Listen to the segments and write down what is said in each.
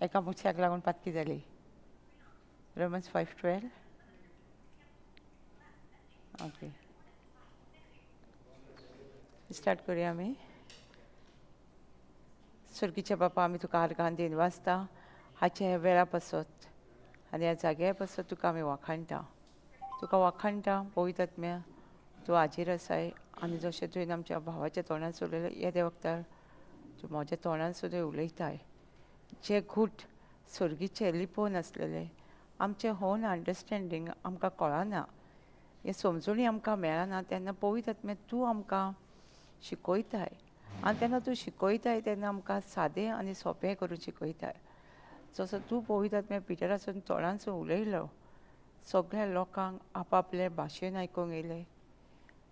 एका मनशाक लागून पातकी जाली. रोमन्स 5:12. ओके, स्टार्ट करूया आमी. सुर्गीच्या बापा, आमी तुका आर्गान दिन वाचता हाच्या ह्या वेळा पासत आनी ह्या जाग्या पासत तुका आमी वाखाणटा. तुका वाखाणटा पवित्र आत्म्या, तूं हाजीर आसाय आनी जशें तुवें आमच्या भावाच्या तोंडान उलयलें येद्या वखदार तूं म्हज्या तोंडान सुद्दां उलयताय. जे घूट सुर्गीचे लिपोवन आसलेले आमचें होन अंडरस्टँडींग आमकां कळना, हें समजणी आमकां मेळना, तेन्ना पवित्र आत्म्या तूं आमकां शिकयताय आनी तेन्ना तूं शिकयताय तेन्ना आमकां सादें आनी सोंपें करून शिकयताय. जसो तूं पवित्र आत्म्या पिटरासून तोंडानसून उलयलो, सगळ्या लोकांक आपआपले भाशेन आयकूंक येयलें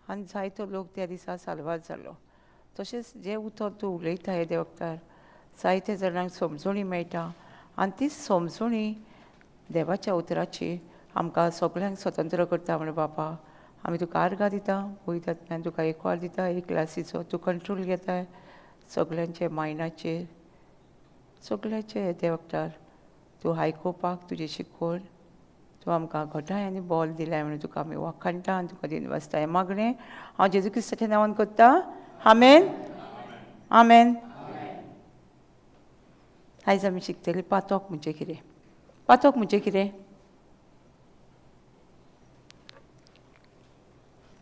आनी जायतो लोक त्या दिसा साल्वार जालो. तशेंच जें उतर तूं उलयता येद्या वखदार जायते जाणांक समजणी मेळटा आनी ती समजणी देवाच्या उतराची आमकां सगळ्यांक स्वतंत्र करता. म्हण बापा आमी तुका आर्गां दिता, पवित्र आत्म्यान तुका एकवार दिता, एक क्लासीचो तूं कंट्रोल घेताय सगळ्यांचे मायंडाचेर, सगळ्याचे येद्या वखदार तूं आयकुपाक तुजें शिकवण तूं आमकां घटाय आनी बॉल दिलाय म्हणून तुका आमी वाखाणटा आनी तुका दिन वाचता. हें मागणें हांव जेजू क्रिस्ताच्या नांवान करता. आमेन, आमेन. आयज आमी शिकतली पातोक म्हणजे कितें. पातोक म्हणजे कितें?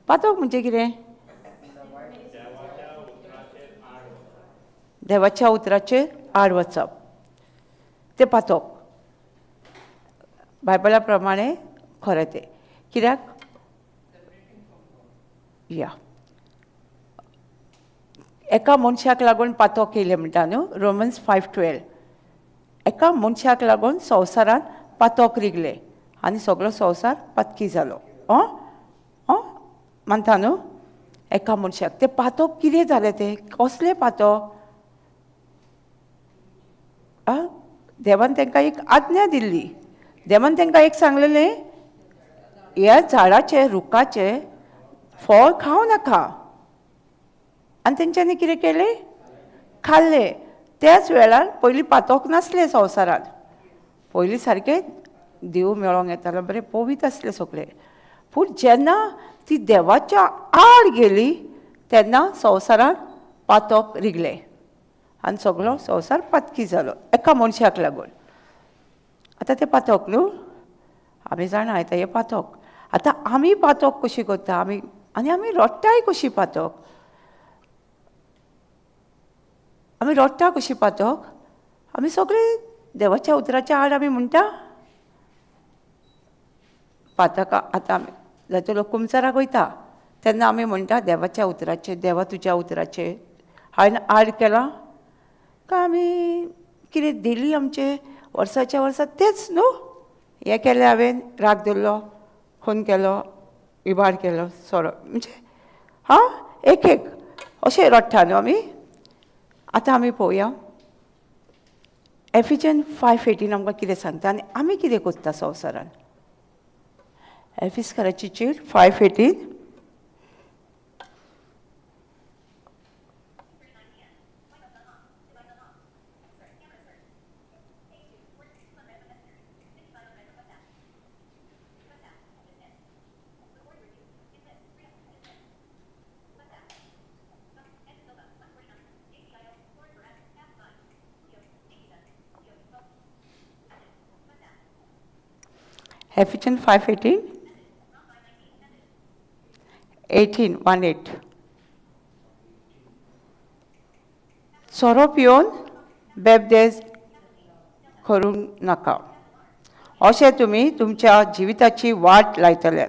पातोक म्हणजे कितें? देवाच्या उतराचेर आड वचप तें पातोक. बायबला प्रमाणे खरें तें. कित्याक या एका मनशाक लागून पातोक येयलें म्हणटा न्हू, रोमन्स 5:12. एका मनशाक लागून संवसारांत पातोक रिगलें आनी सगळो संवसार पातकी जालो. मानता न्हू? एका मनशाक तें पातोक कितें जालें, तें कसलें पातोक? देवान तांकां एक आज्ञा दिल्ली, देवान तांकां एक सांगलेलें, ह्या झाडाचें रुखाचें फळ खावं नाका. आनी तेंच्यांनी कितें केलें? खाल्लें. त्याच वेळार पयलीं पातोक नासलें संवसारांत, पयलीं सारकें देव मेळोंक येतालो, बरें पवित्र आसलें सगळें. पूण जेन्ना ती देवाच्या आड गेली तेन्ना संवसारांत पातोक रिगलें आनी सगळो संवसार पातकी जालो एका मनशाक लागून. आतां तें पातोक न्हू, आमी जाणा आतां हें पातोक. आतां आमी पातोक कशी करता आमी, आनी आमी रडटाय कशी पातोक, आमी रडटा कशी पातोक? आमी सगळे देवाच्या उतराच्या आड आमी म्हणटा पातका. आतां आमी जायते लोक कुमसाराक वयता तेन्ना आमी म्हणटा देवाच्या उतराचेर, देवा तुज्या उतराचेर हांवें आड केलां काय आमी कितें डेली आमचे वर्साच्या वर्सा तेच न्हू, हें केलें हांवें, राग धरलो, खून केलो, इबाड केलो, सोरो, म्हणजे हां एक एक अशें रडटा न्हू आमी. आतां आमी पळोवया एफिजन 5:18 आमकां कितें सांगता आनी आमी कितें करता संवसारान. एफिस्कराची चीट 5:18. Ephesians 5:18, 18, 1-8. सोरो पिवन बेबदेज करूं नाका, अशें तुमी तुमच्या जिविताची वाट लायतले.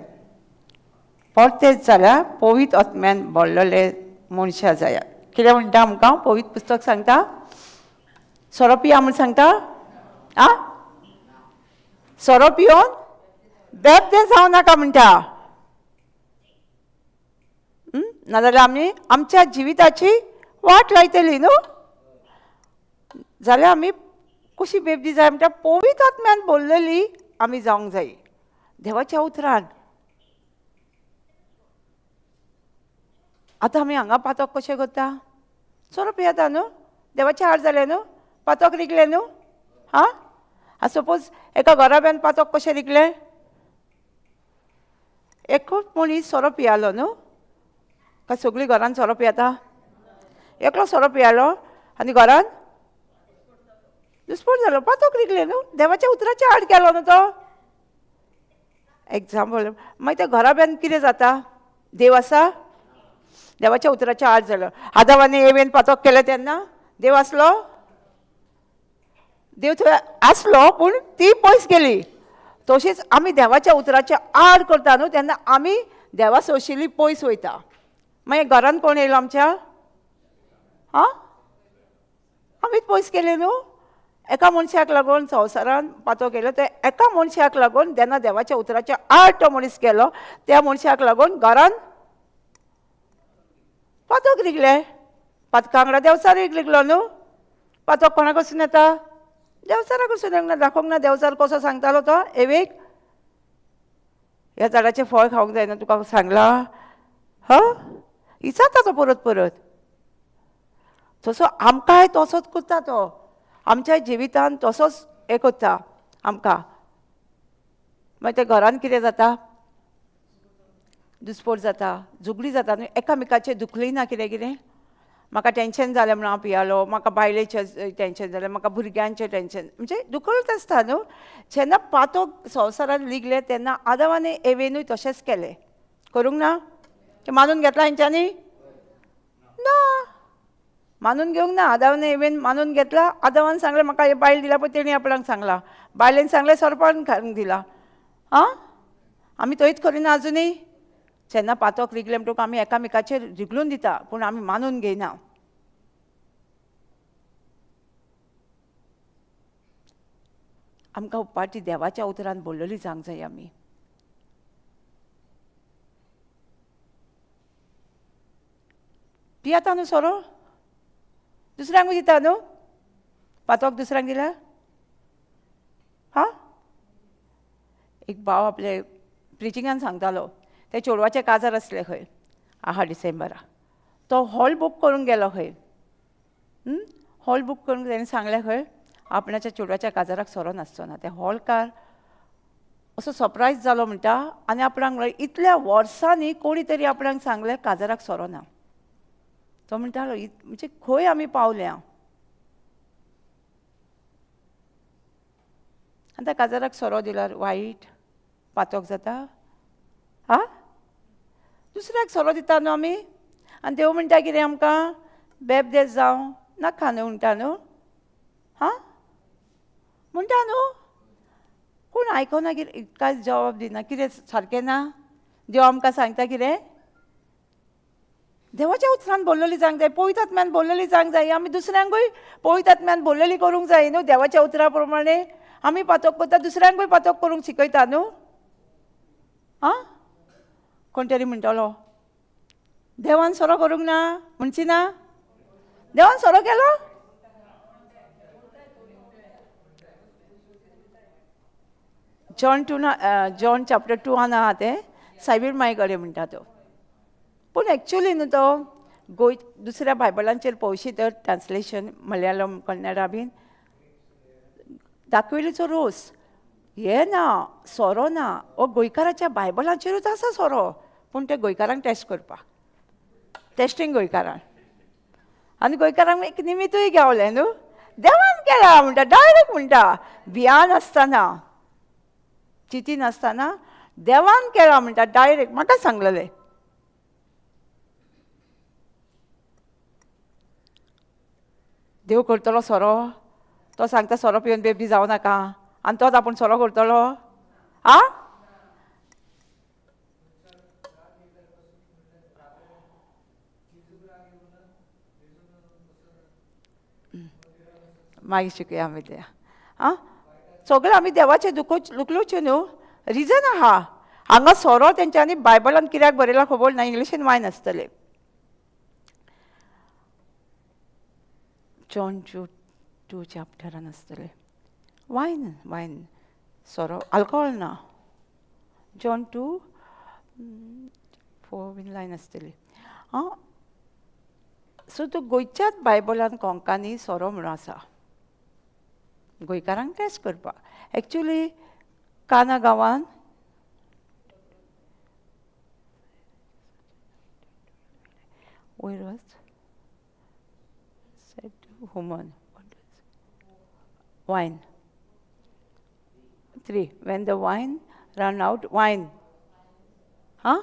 परतेच जाल्यार पवित्र आत्म्यान भरलेले मनशां जायात. कितें म्हणटा आमकां पवित्र पुस्तक सांगता? सोरो पिया म्हूण सांगता? आं, सोरो पिवन बेबदे जावं नाका म्हणटा. नाजाल्यार आमी आमच्या जिविताची वाट लायतली न्हू. जाल्यार आमी कशी बेबदी जाय म्हणटा? पवित्र आत्म्यान बोल्लेली आमी जावंक जाय देवाच्या उतरान. आतां आमी हांगा पातोक कशें करता? सोरो पियेता न्हू, देवाचें आड जालें न्हू, पातोक रिगलें न्हू. आं, सपोज एका घराब्यान पातोक कशें रिगलें? एकूच मनीस सोरो पियालो न्हू, काय सगळीं घरान सोरो पियेता? एकलो सोरो पियालो आनी घरान दुस्पोट जालो, पातोक रिगलें न्हू, देवाच्या उतराच्या आड गेलो न्हू तो. एग्जाम्पल. मागीर त्या घराब्यान कितें जाता? देव आसा, देवाच्या उतराच्या आड जालो. आदाव आनी एवेन पातोक केलें तेन्ना देव आसलो? देव थंय आसलो, पूण ती पयस गेली. तशीच आमी देवाच्या उतराच्या आड करता न्हू, तेन्ना आमी देवा सोशिली पयस वयता. मागीर घरान कोण येयलो आमच्या? आं, आमीच पयस गेले न्हू. एका मनशाक लागून संवसारान पातो केलो, ते एका मनशाक लागून जेन्ना देवाच्या उतराच्या आड तो मनीस गेलो, त्या मनशाक लागून घरान पातोक रिगले. पातका वांगडा देवचारूय रिगलो न्हू. पातोक कोणा कडसून येता? देवचारा कडसून येवंक ना. दाखोवंक ना देवचार कसो सांगतालो तो एवेक, ह्या झाडाचें फळ खावंक जायना तुका सांगलां. ह, विचारता तो परत परत. तसो आमकांय तसोच करता तो, आमच्या जिवितान तसोच हें करता आमकां. मागीर ते घरान कितें जाता? दुस्पोट जाता, झगडी जाता न्हू, एकामेकाचें दुखली ना कितें कितें. म्हाका टेंशन जालें म्हणून हांव पियालो, म्हाका बायलेचें टेंशन जालें, म्हाका भुरग्यांचें टेंशन, म्हणजे दुखलत आसता न्हू. जेन्ना पातोक संवसारान लिगले तेन्ना आदाव आनी एवेनूय तशेंच केलें. करूंक ना? तें मानून घेतलां हेंच्यांनी? ना, मानून घेवंक ना. आदावान एवेन मानून घेतला. आदावान सांगलें म्हाका हे बायल दिला पळय तेणी आपणाक सांगलां, बायलेन सांगलें सोरपान घालूंक दिला. आं, आमी थंयच करिना आजुनूय. जेन्ना पातोक रिगले म्हणटकूच आमी एकामेकाचेर रिगलून दिता, पूण आमी मानून घेयना. आमकां उपाटी देवाच्या उतरान बोल्लली जावंक जाय आमी. पियेता न्हू सोरो, दुसऱ्यांकूय दिता न्हू? पातोक दुसऱ्यांक दिला? हा, एक भाव आपले प्रिचिंगान सांगतालो, ते चेडवाचें काजार आसलें खंय आहा डिसेंबरा, तो हॉल बूक करूंक गेलो खंय. हॉल बूक करूंक तेणें सांगलें खंय आपणाच्या चेडवाच्या काजाराक सोरो नासचो ना. ते हॉलकार असो सरप्रायज जालो म्हणटा, आनी आपणाक म्हणलें इतल्या वर्सांनी कोणी तरी आपणाक सांगलें काजाराक सोरो ना. तो म्हणटालो म्हणजे खंय आमी पावल्या. आनी त्या काजाराक सोरो दिल्यार वायट पातोक जाता. हा, दुसऱ्याक सोरो दिता न्हू आमी. आनी देव म्हणटा कितें आमकां? बेबदे जावं नाका न्हू म्हणटा न्हू. हा म्हणटा न्हू. कोण आयकना कितें, कांयच जवाब दिना, कितें सारकें ना. देव आमकां सांगता कितें? देवाच्या उतरान बोल्लली जावंक जाय, पवित्र आत्म्यान बोल्लली जावंक जाय. आमी दुसऱ्यांकूय पवित्र आत्म्यान बोल्लली करूंक जाय न्हू. देवाच्या उतरा प्रमाणे आमी पातोक करता, दुसऱ्यांकूय पातोक करूंक शिकयता न्हू. आं, कोण तरी म्हणटलो देवान सोरो करूंक ना म्हणची ना? देवान सोरो केलो? जॉन टू ना, जॉन चॅप्टर 2 आहा तें सायबीर माई कडेन म्हणटा तो. पूण एक्चुली न्हू तो गोंय दुसऱ्या बायबलांचेर पळोवशी तर ट्रांसलेशन मलयाळम कन्नडा बीन दाखयलीचो रोस हे ना, सोरो ना. हो गोंयकाराच्या बायबलाचेरूच आसा सोरो, पूण ते गोंयकारांक टेस्ट करपाक, टेस्टींग गोंयकारांक. आनी गोंयकारांक एक निमित्तूय गावलें न्हू, देवान केला म्हणटा, डायरेक्ट म्हणटा, भियान आसतना चिंती नासतना देवान केला म्हणटा डायरेक्ट. म्हाका सांगलेलें. देव करतलो सोरो, तो सांगता सोरो पिवन बेबी जावं नाका, आनी तोच आपूण सोरो करतलो. आ, मागीर शिकया आमी ते. आं, सगळें आमी देवाचें दुखलोचें न्हू. रिजन आहा हांगा सोरो तेंच्यांनी बायबलान कित्याक बरयला खबर ना, इंग्लिशीन वायन आसतलें. जॉन 2 चॅप्टरान आसतलें वायन, वायन सोरो, आल्कोहोल ना. जॉन 2:4 बीन लायन आसतली. आं, सो तो गोंयच्याच बायबलान कोंकानी सोरो म्हणून आसा. गोंयकारांक टेस्ट करपाक. एक्चुली काना गांवान वयर वच human wine 3 when the wine run out wine हां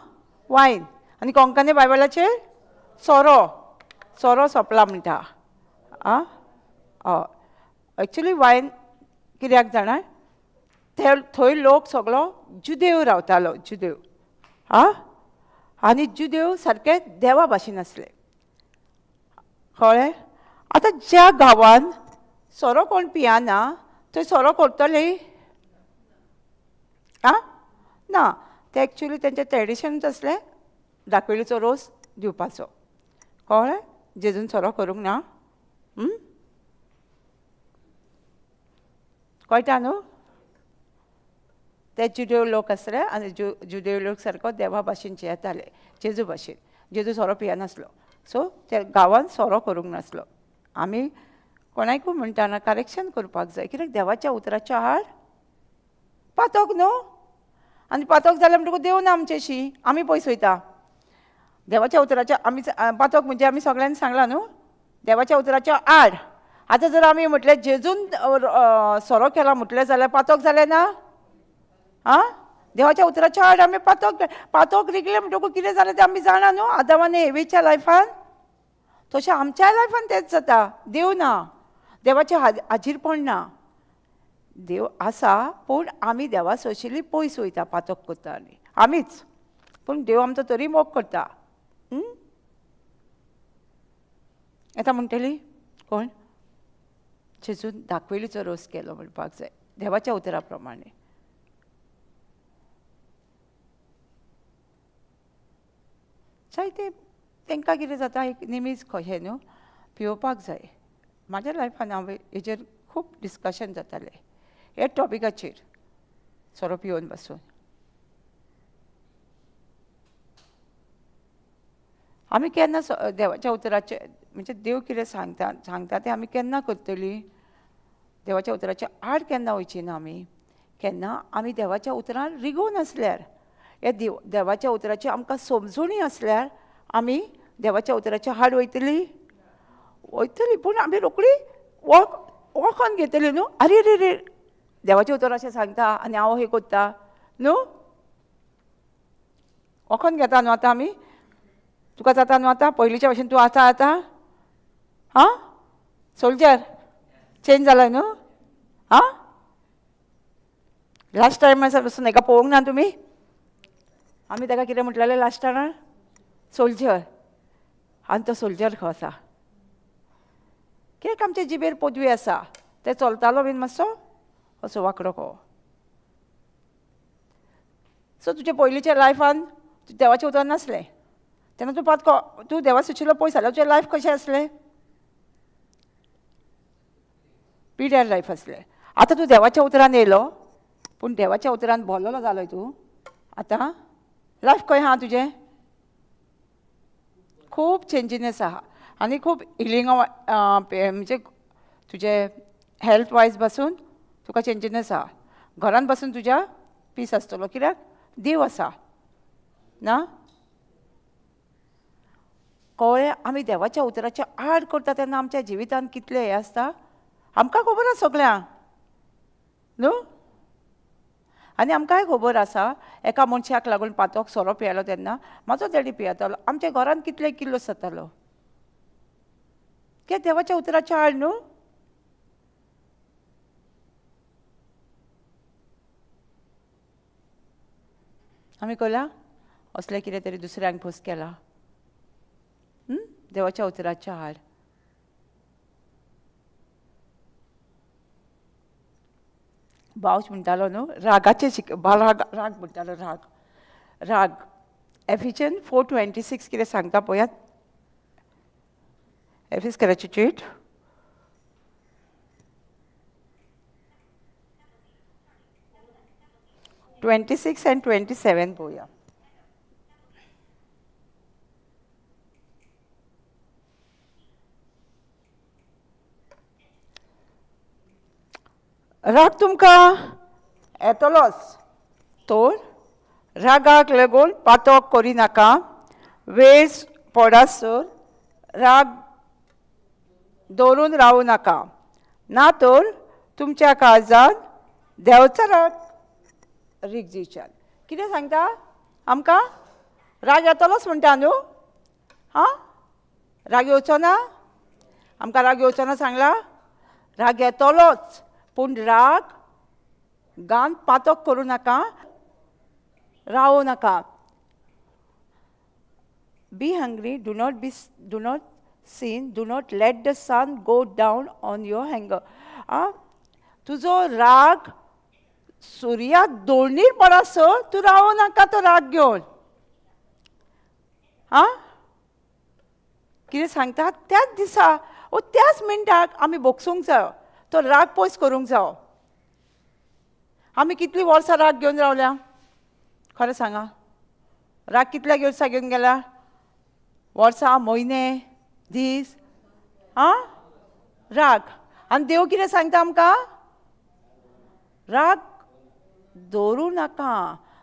वायन. आनी कोंकणी बायबलाचेर सोरो सोरो सोंपला म्हणटा. आं हय, एक्चुली वायन कित्याक जाणा, ते थंय लोक सगळो जुदेव रावतालो, जुदेव. आं, आनी जुदेव सारके देवा भाशेन आसले, कळ्ळें? आतां ज्या गांवान सोरो कोण पियाना थंय सोरो करतले? आं ना, ते एक्चुली तेंचें ट्रेडिशनूच आसलें दाखवेलीचो रोस दिवपाचो, कळ्ळें? जेजून सोरो करूंक ना. कळटा न्हू? ते जुदेव लोक आसले आनी जुदेव लोक सारको देवा भाशेन येताले, जेजू भाशेन. जेजू सोरो पियनासलो, सो ते गांवान सोरो करूंक नासलो. आमी कोणाकूय म्हणटाना करेक्शन करपाक जाय, कित्याक देवाच्या उतराच्या आड पातोक न्हू. आनी पातोक जालें म्हणटकूच देव ना आमचेशी, आमी पयस वयता. देवाच्या उतराच्या आमी पातोक म्हणजे आमी सगळ्यांनी सांगलां न्हू, देवाच्या उतराच्या आड. आतां जर आमी म्हटलें जेजून सोरो केला म्हटलें जाल्यार पातोक जालें ना? आं, देवाच्या उतराच्या आड आमी पातोक पातोक रिगलें म्हणटकूच कितें जालें तें आमी जाणा न्हू. आदाम आनी हेवेच्या लायफान तशें आमच्याय लायफान तेंच जाता. देव ना, देवाचें हाजीरपण ना. देव आसा पूण आमी देवा सोशिल्ली पयस वयता, पातोक करता आनी आमीच, पूण देव आमचो तरी मोग करता. येता म्हणटली कोण? जेजून दाखवेलीचो रोस केलो म्हणपाक जाय देवाच्या उतरा प्रमाणे. जायते तांकां कितें जाता, एक निमीज कशें न्हू पिवपाक जाय. म्हाज्या लायफान हांव हेजेर खूब डिस्कशन जातालें ह्या टॉपिकाचेर, सोरो पिवन बसून. आमी केन्ना देवाच्या उतराचे म्हणजे देव कितें सांगता सांगता तें आमी केन्ना करतली? देवाच्या उतराच्या आड केन्ना वयची ना आमी. केन्ना आमी देवाच्या उतरान रिगोवन आसल्यार, ह्या देवाच्या उतराची आमकां समजणी आसल्यार आमी देवाच्या उतराच्या आड वयतली? वयतली, पूण आमी रोखडी वळखोन घेतली न्हू. अरे रे रे, देवाचें उतर अशें सांगता आनी हांव हें करता न्हू, वळखोन घेता न्हू आतां आमी. तुका जाता न्हू आतां पयलींच्या भशेन तूं आतां आतां हां सोल्जर चेंज जाला न्हू? हां, लास्ट टायम आसा पसून हेका पळोवंक ना तुमी. आमी ताका कितें म्हटलेलें लास्ट टायमार? सोल्जर. आनी तो सोल्जर खंय आसा? कित्याक आमचे जिबेर पदवी आसा, ते चलतालो बीन मातसो असो वांकडो को. सो तुजे पयलींच्या लायफान देवाचें उतर नासलें तेन्ना तूं पात तूं देवा सुचिल्लो पयस जाल्यार तुजें लायफ कशें आसलें? पिड्यार लायफ आसलें. आतां तूं देवाच्या उतरान येयलो, पूण देवाच्या उतरान भरलेलो जालो तूं. आतां लायफ खंय आहा तुजें? खूब चेंजीनेस आहा आनी खूब हिलींग म्हणजे तुजें हेल्थ वायज बसून तुका चेंजीनेस आहा. घरान बसून तुज्या पीस आसतलो, कित्याक देव आसा ना. कळ्ळें? आमी देवाच्या उतराच्या आड करता तेन्ना आमच्या जिवितान कितलें हें आसता आमकां खबर आसा सगळ्यांक न्हू. आनी आमकांय खबर आसा एका मनशाक लागून पातोक सोरो पियेलो तेन्ना म्हाजो डॅडी पियेतालो, आमच्या घरान कितले किल्लो जातालो. कित्याक देवाच्या उतराच्या आड न्हू. आमी कला असलें कितें तरी दुसऱ्यांक फोस केला देवाच्या उतराच्या आड. बावच म्हणटालो न्हू रागाचे राग राग म्हणटालो, राग राग. एफिजन 4:26 कितें सांगता पळयात. एफिस कराची चीट 26 and 27 पळोवया. राग तुमकां येतलोच, तर रागाक लागून पातक करिनाका, वेळ पडासर राग दवरून रावूं नाका, ना तर तुमच्या काळजान देंवचाराक रिगजीच्यान. कितें सांगता आमकां? राग येतलोच म्हणटा न्हू? आं, राग येवचो ना? आमकां राग येवचो ना सांगला? राग येतलोच, पूण राग गान पातक करूं नाका, रावूं नाका. Be hungry, do not sin, do not let the sun go down on your anger. तुजो राग सुर्या दोळणीर पडासर तूं रावूं नाका तो राग घेवन. आं, कितें सांगता? त्याच दिसा ओ त्याच मिनटाक आमी भोगसूंक जायो, तो राग पयस करूंक जायो. आमी कितलीं वर्सां राग घेवन रावल्या? खरें सांगा, राग कितल्या वर्सां घेवन गेल्या? वर्सां, म्हयने, दीस. आं, राग. आनी देव कितें सांगता आमकां? राग दवरूं नाका.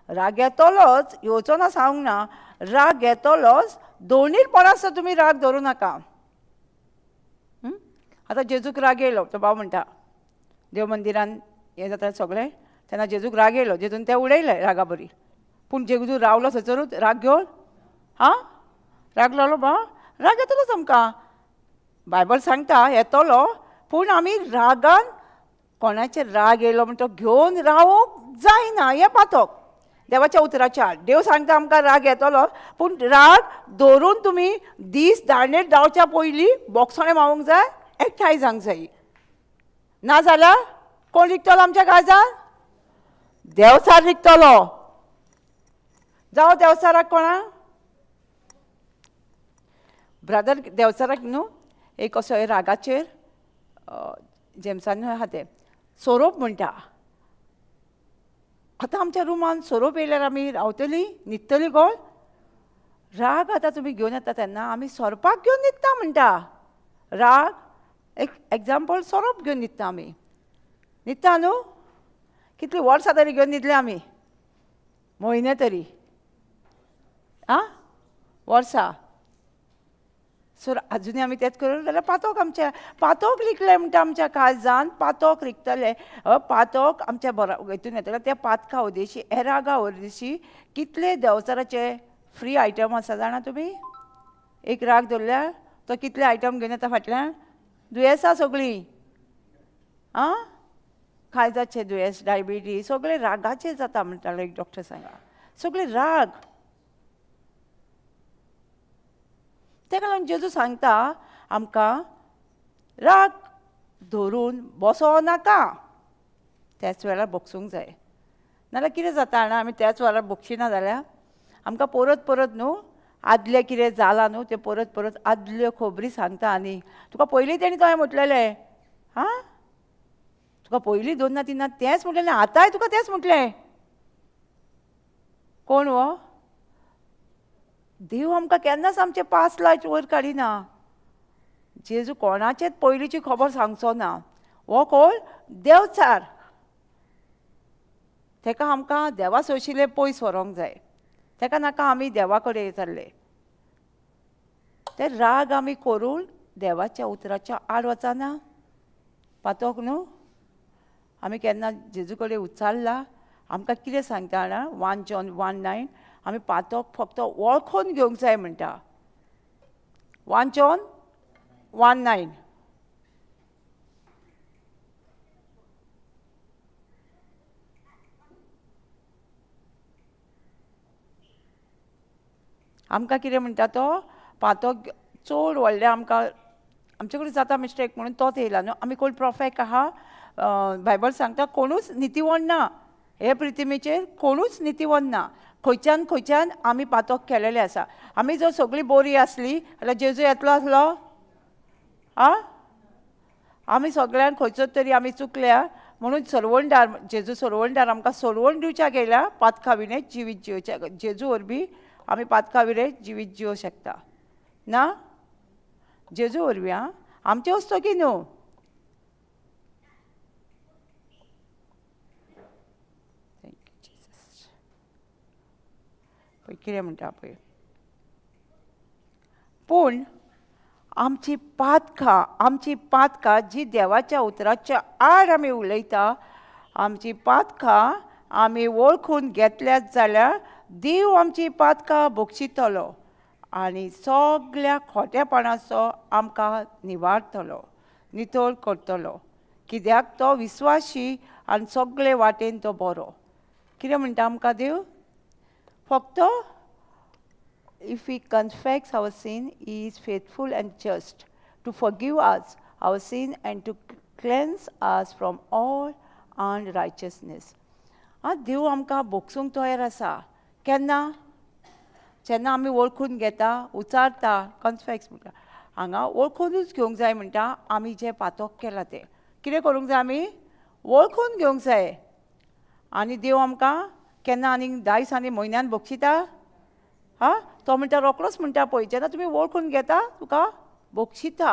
राग येतलोच, येवचो ना सांगूंक ना, राग येतलोच, दोनीर पडासर तुमी राग दवरूं नाका. आतां जेजूक राग येयलो, तो भाव म्हणटा देव मंदिरान हें जाता सगळें, तेन्ना जेजूक राग येयलो, जेजून तें उडयलें रागा बरी. पूण जेजू रावलो थंयसरूच राग घेवन? आं, राग लावलो बा, राग येतलोच आमकां, बायबल सांगता येतलो, पूण आमी रागान कोणाचेर राग येयलो म्हण तो घेवन रावूंक जायना. हें पातक देवाच्या उतराच्या आड. देव सांगता आमकां राग येतलो, पूण राग दवरून तुमी दीस दाणेर जावच्या पयलीं बोगसणें मावूंक जाय, एकठांय जावंक जाय. ना जाल्यार कोण रिगतलो आमच्या काळजान? देवचार रिगतलो. जावं देवचाराक कोणा ब्रदर देवचाराक न्हू एक असो रागाचेर जेम्सान आहा तें सोरोप म्हणटा. आतां आमच्या रुमान सोरोप येयल्यार आमी रावतली, न्हिदतली कोण? राग आतां तुमी घेवन येता तेन्ना आमी सोरपाक घेवन न्हिदता म्हणटा. राग एक एग्जाम्पल, सोरोप घेवन न्हिदता आमी, न्हिदता न्हू? कितलीं वर्सां तरी घेवन न्हिदले आमी, म्हयने तरी, आं, वर्सां. सो आजुनूय आमी तेंच करून जाल्यार पातोक आमच्या, पातोक रिगलें म्हणटा आमच्या काळजान, पातोक रिगतलें. पातोक आमच्या बरा हितून येतलें. त्या पातका उदेशी, हे रागा उदेशी कितले देंवचाराचे फ्री आयटम आसा जाणा तुमी? एक राग दवरल्यार तो कितले आयटम घेवन येता फाटल्यान? दुयेंसां सगळीं, आं, काळजाचें दुयेंस, डायबिटीज, सगळें रागाचें जाता म्हणटालो एक डॉक्टर सांगा, सगळें राग. ताका लागून जेजू सांगता आमकां राग धरून बसो नाका, त्याच वेळार भोगसूंक जाय. नाल्यार कितें जाता जाणा, आमी त्याच वेळार भोगशिना जाल्यार आमकां परत परत न्हू आदलें कितें जालां न्हू तें परत परत आदल्यो खबरी सांगता. आनी तुका पयलीं तेणी तुवें म्हटलेलें, आं, तुका पयलीं 2 ना 3 ना तेंच म्हटलेलें, आतांय तुका तेंच म्हटलें. कोण हो? देव आमकां केन्नाच आमचे 5 लाख वयर काडिना. जेजू कोणाचेच पयलींची खबर सांगचो ना. हो कोण? देवचार. ताका आमकां देवा सोशिल्लें पयस व्हरोंक जाय, ताका नाका आमी देवा कडेन जाल्ले. ते राग आमी करून देवाच्या उतराच्या आड वचना, पातोक न्हू. आमी केन्ना जेजू कडेन उच्चारला? आमकां कितें सांगता जाणा? 1 John 1:9 आमी पातोक फक्त वळखून घेवंक जाय म्हणटा. 1 John 1:9. आमकां कितें म्हणटा तो पातोक चड व्हडलें आमकां आमचे कडेन जाता मिस्टेक म्हणून तोच येयला न्हू. आमी कोण परफेक्ट आहा? बायबल सांगता कोणूच नितीवण ना हे पृथ्वीचेर, कोणूच नितीवण ना. खंयच्यान खंयच्यान आमी पातोक केलेलें आसा. आमी जर सगळीं बरी आसली जाल्यार जेजू येतलो आसलो? आं, आमी सगळ्यांक खंयचो तरी आमी चुकल्या म्हणून सोडवणदार जेजू सोडवणदार आमकां सोडवण दिवच्याक येयला. पातका विणें जिवीत जिवच्या जेजू वरवीं आमी पातका विणें जिवीत जिवंक शकता ना, जेजू वरवीं. आं, आमचें वस्तू की न्हू. कितें म्हणटा पळय, पूण आमची पातकां, आमची पातकां जी देवाच्या उतराच्या आड आमी उलयता, आमची पातकां आमी वळखून घेतल्यात जाल्यार देव आमची पातकां बक्षितलो आनी सगळ्या खोटेपणाचो आमकां निवारतलो, नितळ करतलो. कित्याक तो विस्वाशी आनी सगळे वाटेन तो बरो. कितें म्हणटा आमकां देव? फक्त if we confess our sin, he is faithful and just to forgive us our sin and to cleanse us from all unrighteousness. आं, देव आमकां भोगसूंक तयार आसा. केन्ना? जेन्ना आमी वळखून घेता, उचारता, कन्फेक्स म्हणटा. हांगा वळखुनूच घेवंक जाय म्हणटा आमी जें पातक केलां तें. कितें करूंक जाय? आमी वळखून घेवंक जाय. आनी देव आमकां केन्ना आनीक 10 दिसांनी म्हयन्यान बक्षिता? हां, तो म्हणटा रोकडोच म्हणटा पळय, जेन्ना तुमी वळखून घेता तुका बक्षिता.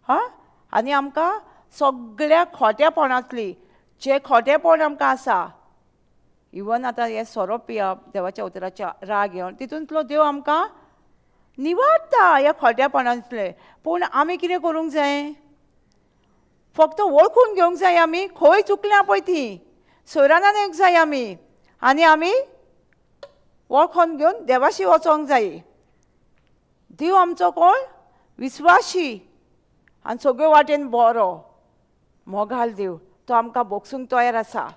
हां, आनी आमकां सगळ्या खोटेपणांतली, जें खोटेपण आमकां आसा, इवन आतां हें सोरो पियप, देवाच्या उतराच्या राग येवन, तितूंतलो देव आमकां निवारता ह्या खोटेपणांतले. पूण आमी कितें करूंक जाय? फक्त वळखून घेवंक जाय आमी खंय चुकल्या पळय ती, सोयरानान येवंक जाय आमी, आनी आमी वळखून घेवन देवाशी वचोंक जाय. देव आमचो कोण? विस्वाशी आनी सगळे वाटेन बरो, मोगाल देव. तो आमकां बक्षूंक तयार आसा.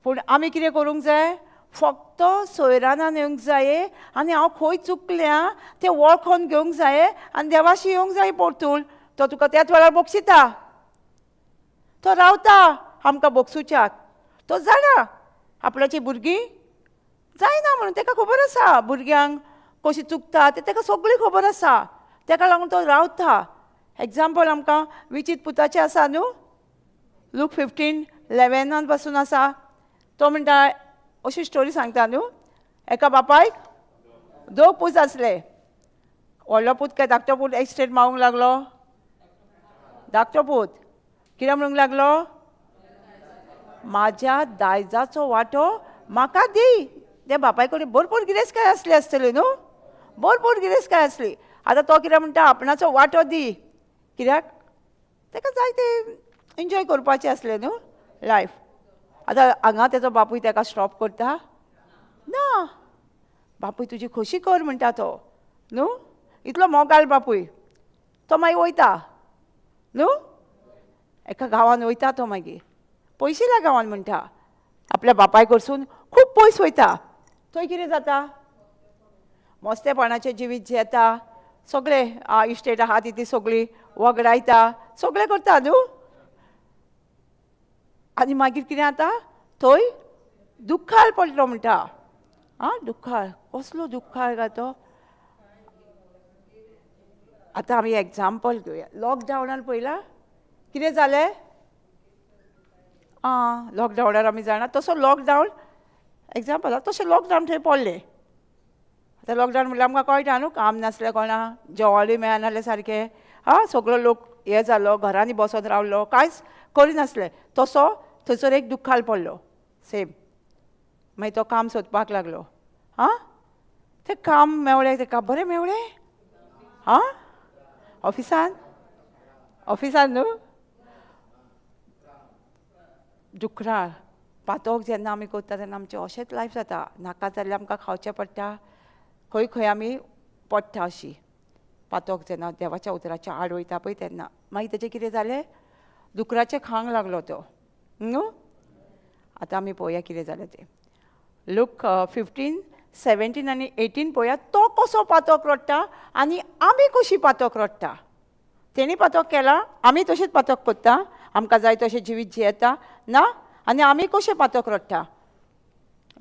पूण आमी कितें करूंक जाय? फक्त सोयरानान येवंक जाय आनी हांव खंय चुकल्या तें वळखून घेवंक जाय आनी देवाशी येवंक जाय परतून. तो तुका त्याच वेळार बक्षिता. तो रावता आमकां बक्षुच्याक. तो जाणा आपल्याची भुरगीं जायना म्हणून, ताका खबर आसा भुरग्यांक कशी चुकता तें, ताका सगळी खबर आसा. ताका लागून तो रावता. एग्जाम्पल आमकां विचीत पुताचें आसा न्हू, लूक 15:11 पासून आसा. तो म्हणटा, अशी स्टोरी सांगता न्हू, एका बापायक 2 पूत आसले. व्हडलो पूत काय धाकटो पूत एक्सटेट मागूंक लागलो. धाकटो पूत कितें म्हणूंक लागलो? म्हाज्या दायजाचो वांटो म्हाका दी. ते बापाय कडेन भरपूर गिरेस्तकाय आसली आसतली न्हू, भरपूर गिरेस्तकाय आसली. आतां तो कितें म्हणटा? आपणाचो वांटो दी. कित्याक? ताका जाय तें एन्जॉय करपाचें आसलें न्हू लायफ. आतां हांगा तेजो बापूय ताका स्टॉप करता ना. बापूय तुजी खोशी कर म्हणटा तो न्हू, इतलो मोगाल बापूय. तो मागीर वयता न्हू, एका गांवान वयता तो, मागीर पयशिल्या गांवान म्हणटा, आपल्या बापाय कडसून खूब पयस वयता. थंय कितें जाता? मस्तेपणाचें जिवीत जियेता, सगळें इस्टेट आहा ती सगळी वगडायता, सगळें करता न्हू. आनी मागीर कितें जाता? थंय दुख्खाळ पडलो म्हणटा. आं, दुख्खाळ, कसलो दुख्खाळ काय तो? आतां आमी एग्जाम्पल घेवया. लॉकडावनान पळयलां कितें जालें? आं, लॉकडावनार आमी जाणा तसो लॉकडावन एग्जाम्पल, तशें लॉकडावन थंय पडलें. आतां लॉकडावन म्हणल्यार आमकां कळटा न्हू, काम नासलें कोणा, जेवणूय मेळनासलें सारकें. आं, सगळो लोक हें जालो, घरांनी बसोन रावलो, कांयच करिनासलें. तसो थंयसर एक दुख्खाल पडलो सेम. मागीर तो काम सोदपाक लागलो. आं, तें काम मेवळें ताका, बरें मेवळें. आं, ऑफिसान, ऑफिसान न्हू. दुकराळ पातोक जेन्ना आमी करता तेन्ना आमचें अशेंच लायफ जाता. नाका जाल्यार आमकां खावचें पडटा, खंय खंय आमी पडटा अशी पातोक जेन्ना देवाच्या उतराच्या आड वयता पळय तेन्ना. मागीर तेजें कितें जालें? दुकराचें खावंक लागलो तो न्हू. आतां आमी पळोवया कितें जालें तें. लूक 15:17 आनी 18 पळोवया, तो कसो पातोक रडटा आनी आमी कशी पातोक रडटा. तेणी पातोक केला, आमी तशेंच पातोक करता, आमकां जाय तशें जिवीत जियेता ना, आनी आमी कशें पातोक रडटा.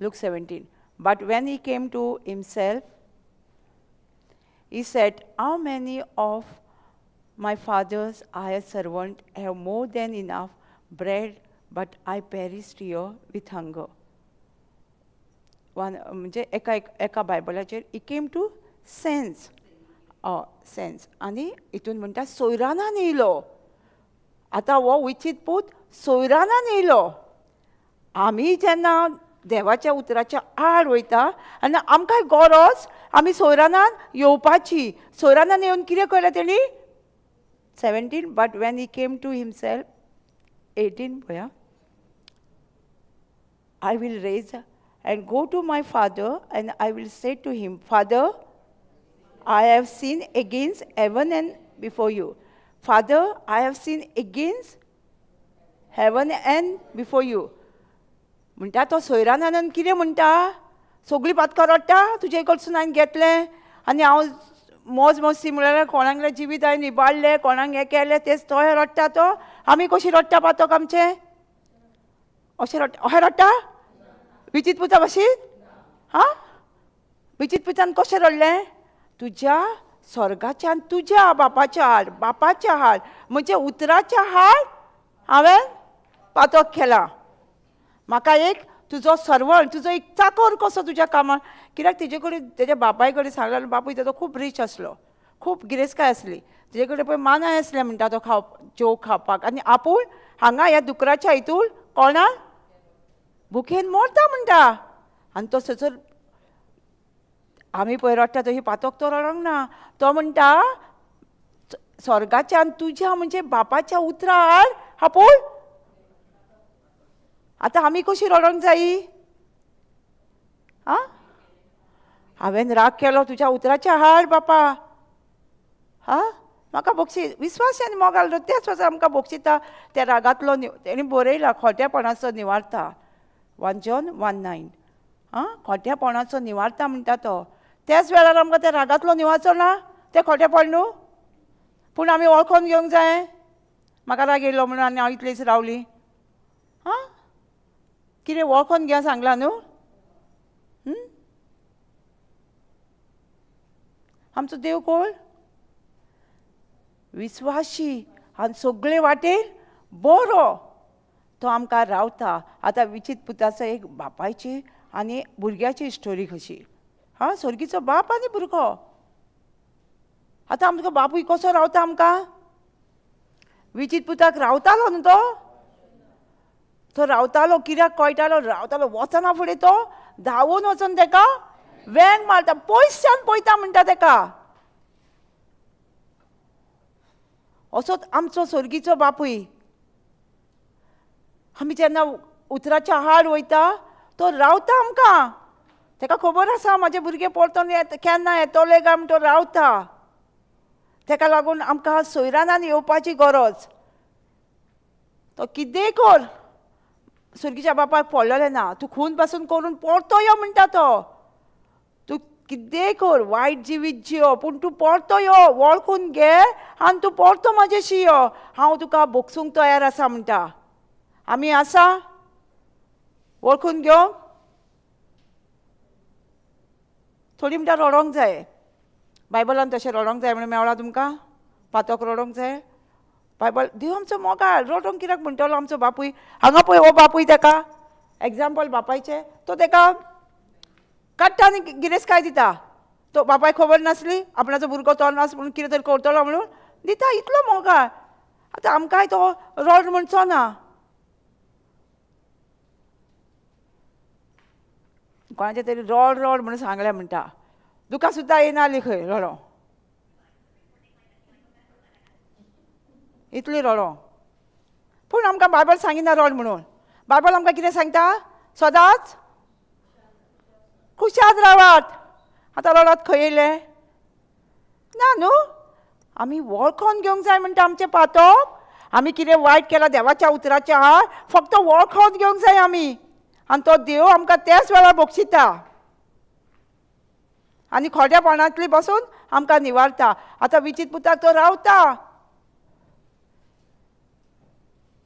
Luke 17, but when he came to himself he said, how many of my father's hired servant have more than enough bread, but I perished here with hunger. One म्हणजे एका एका बायबलाचेर he came to sense, sense. आनी हितून म्हणटा सोयरानान येयलो. आतां हो विचीत पूत सोयरानान येयलो. आमी जेन्ना देवाच्या उतराच्या आड वयता आनी आमकां गरज आमी सोयरानान येवपाची. सोयरानान येवन कितें केलें तेणी? 17 but when he came to himself 18 पळया, I will raise and go to my father and I will say to him, Father, I have sinned against heaven and before you. Father, I have sinned against heaven and before you. म्हणटा तो सोयरानान कितें म्हणटा? सगळीं पातकां रडटा, तुजे कडसून हांवें घेतलें आनी हांव मोज मस्ती म्हळ्यार कोणागेलें जिवीत हांवें इबाडलें, कोणाक हें केलें, तेच तो रडटा. तो आमी कशी रडटा पातक आमचें? अशें रडटा? अशें रडटा विचीत पुता भाशेन? हां, विचीत पुतान कशें रडलें? तुज्या स्वर्गाच्या आनी तुज्या बापाच्या हाड, बापाच्या हाड म्हणजे उतराच्या हाड हांवें पातक केलां. म्हाका एक तुजो सर्वंट, तुजो एक चाकर कसो तुज्या कामाक. कित्याक तेजे कडेन तेज्या बापाय कडेन सांगलें, बापूय तेजो खूब रीच आसलो, खूब गिरेस्तकाय आसली, तेजे कडेन पळय मानाय आसलें म्हणटा तो खाव जेव खावपाक, आनी आपूण हांगा ह्या दुकराच्या हितून कोणाक भुकेन मरता म्हणटा. आनी तो थंयसर आमी पळय रडटा तशी पातक तो रडोंक ना. तो म्हणटा स्वर्गाच्या आनी तुज्या म्हणजे बापाच्या उतरा आड आपूण. आतां आमी कशी रडोंक जायी? आं, हांवें राग केलो तुज्या उतराच्या हाड बापा, हां म्हाका बक्षी विस्वास आनी मोगाल त्याच वाचा आमकां बक्षिता. त्या रागांतलो तेणी बरयला खोटेपणाचो निवारता, 1 John 1:9. आं, खोटेपणाचो निवारता म्हणटा तो. त्याच वेळार आमकां त्या रागांतलो निवारचो ना, तें खोटेपण न्हू, पूण आमी वळखोन घेवंक जाय. म्हाका राग येयलो म्हणून आनी हांव इतलीच रावली. आं, कितें वळखोन घेवंक सांगलां न्हू? आमचो देव कोण? विस्वाशी आनी सगळे वाटेन बरो, तो आमकां रावता. आतां विचीत पुताचो एक बापायची आनी भुरग्याची स्टोरी कशी. हां, स्वर्गीचो बाप आनी भुरगो. आतां आमचो बापूय कसो रावता आमकां? विचीत पुताक रावतालो न्हू तो, तो रावतालो कित्याक कळटालो, रावतालो. वचना फुडें तो धांवून वचून तेका वेंग मारता, पयसच्यान पळयता म्हणटा तेका. असोच आमचो स्वर्गीचो बापूय. आमी जेन्ना उतराच्या हाड वयता तो रावता आमकां. तेका खबर आसा म्हाजे भुरगे परतून केन्ना येतले काय म्हण तो रावता. तेका लागून आमकां सोयरानान येवपाची गरज. तो कितेंय कर, स्वर्गीच्या बापाक पडलेलें ना, तूं खून पासून करून परतो यो म्हणटा तो. तूं कितेंय कर, वायट जिवीत जियो, पूण तूं परतो यो, वळखून घे आनी तूं परतो म्हाजेशी यो, हांव तुका बोगसूंक तयार आसा म्हणटा. आमी आसा वळखून घेवंक? थोडी म्हणटा रडोंक जाय, बायबलान तशें रडोंक जाय म्हणून मेळ्ळा तुमकां? पातक रडोंक जाय? बायबल देव आमचो मोगाळ, रडोंक कित्याक म्हणटलो आमचो बापूय? हांगा पळय हो बापूय तेका एग्जाम्पल बापायचें, तो तेका काडटा आनी गिरेस्तकाय दिता. तो बापायक खबर नासली आपणाचो भुरगो तो नास म्हणून कितें तरी करतलो म्हणून दिता, इतलो मोगाळ. आतां आमकांय तो रड म्हणचो ना. कोणाचें तरी रड रड म्हणून सांगलें म्हणटा, दुकां सुद्दां येना आली खंय रडो, इतली रडो. पूण आमकां बायबल सांगिना रड म्हणून. बायबल आमकां कितें सांगता? सदांच खुशाद रावात. आतां रडत खंय येयलें ना न्हू? आमी वळखोन घेवंक जाय म्हणटा आमचें पातक. आमी कितें वायट केलां देवाच्या उतराच्या आड, फक्त वळखोन घेवंक जाय आमी, आनी तो देव आमकां त्याच वेळार बक्षिता आनी खोट्यापणांतली बसून आमकां निवारता. आतां विचीत पुताक तो रावता.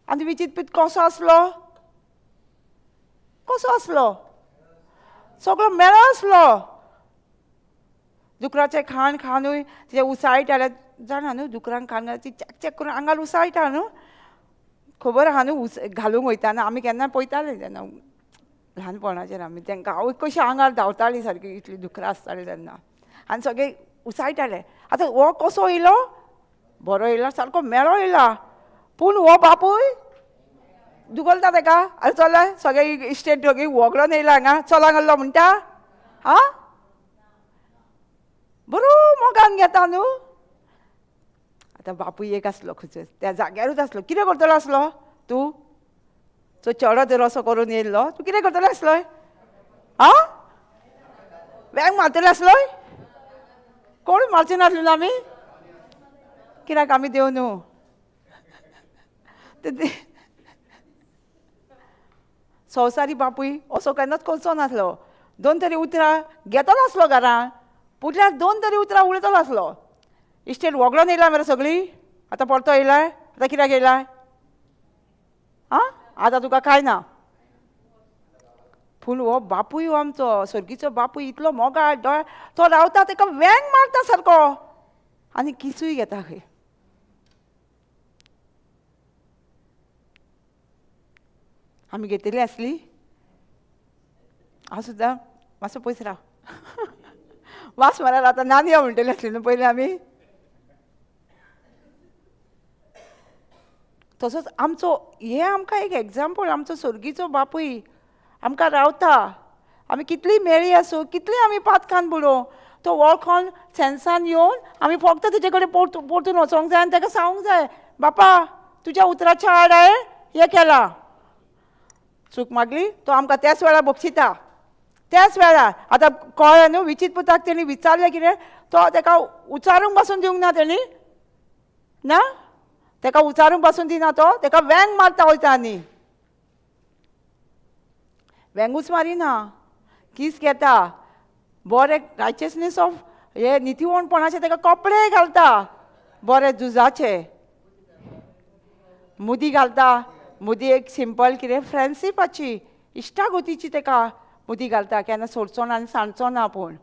आनी विचीत पूत कसो आसलो? कसो आसलो? सगळो मेळो आसलो. दुकराचें खाण खावनूय तेजें उसाळटालें, जाणा न्हू दुकरांक खाण घालून ती चॅक चॅक करून आंगार उसाळटा न्हू, खबर आहा न्हू? घालूंक वयताना आमी केन्ना पळयताले तेन्ना ल्हानपणाचेर आमी तेंकां आवय कशी आंगार धांवताली सारकी, इतली दुकरां आसताली तेन्ना, आनी सगळे उसाळटाले. आतां हो कसो येयलो? बरो येयला, सारको मेळो येयला. पूण हो बापूय दुखलता तेका? आरे चल सगळे इस्टेट दोगी वगळोन येयला हांगा, चला गेल्लो म्हणटा. आं बरो मोगान घेता न्हू. आतां बापूय एक आसलो खंयचो त्या जाग्यारूच आसलो. कितें करतलो आसलो तूं? सो चेडो जर असो करून येयल्लो तूं कितें करतलो आसलो? आं वेंग मारतलो आसलो? कोण मारचे नासलो न्हू आमी, कित्याक आमी देव न्हू. संवसारी बापूय असो केन्नाच करचो नासलो. दोन तरी उतरां घेतलो आसलो घरान, पुटल्यार दोन तरी उतरां उलयतलो आसलो. इस्टेट वगळोन येयला मरे सगळी, आतां परतो येयलाय, आतां कित्याक येयलाय? आं आतां तुका कांय ना. पूण हो बापूय हो आमचो सर्गीचो बापूय इतलो मोगाळ, दोळ तो रावता तेका वेंग मारता सारको आनी किसूय घेता खंय. आमी घेतली आसली? हांव सुद्दां मातसो पयस राव, वास मारत आतां नान या म्हणटली आसली न्हू पयलीं आमी. तसोच आमचो हें आमकां एक एग्जाम्पल, आमचो सर्गीचो बापूय आमकां रावता. आमी कितली मेळी आसूं, कितली आमी पातकान बुडोवं, तो वळखोन सेन्सान येवन आमी फक्त तेजे कडेन परतून वचोंक जाय आनी ताका सांगूंक जाय, बापा तुज्या उतराच्या आड हांवें हें केलां, चूक मागली. तो आमकां त्याच वेळार बक्षिता, त्याच वेळार. आतां कळ्ळें न्हू विचीत पुताक तेणी विचारलें कितें, तो ताका उचारूंक पासून दिवंक ना तेणी, ना ताका उचारूंक पासून दिना, तो ताका वेंग मारता वयता आनी वेंगूच मारिना, कीस घेता, बरें रायचियसनेस ऑफ हे नितीवणपणाचे ताका कपडे घालता, बरे झुजाचे मुदी घालता. मुदी एक सिंपल कितें फ्रेंडशिपाची इश्टागतीची ताका मुदी घालता, केन्ना सोडचो ना आनी सांडचो ना आपूण.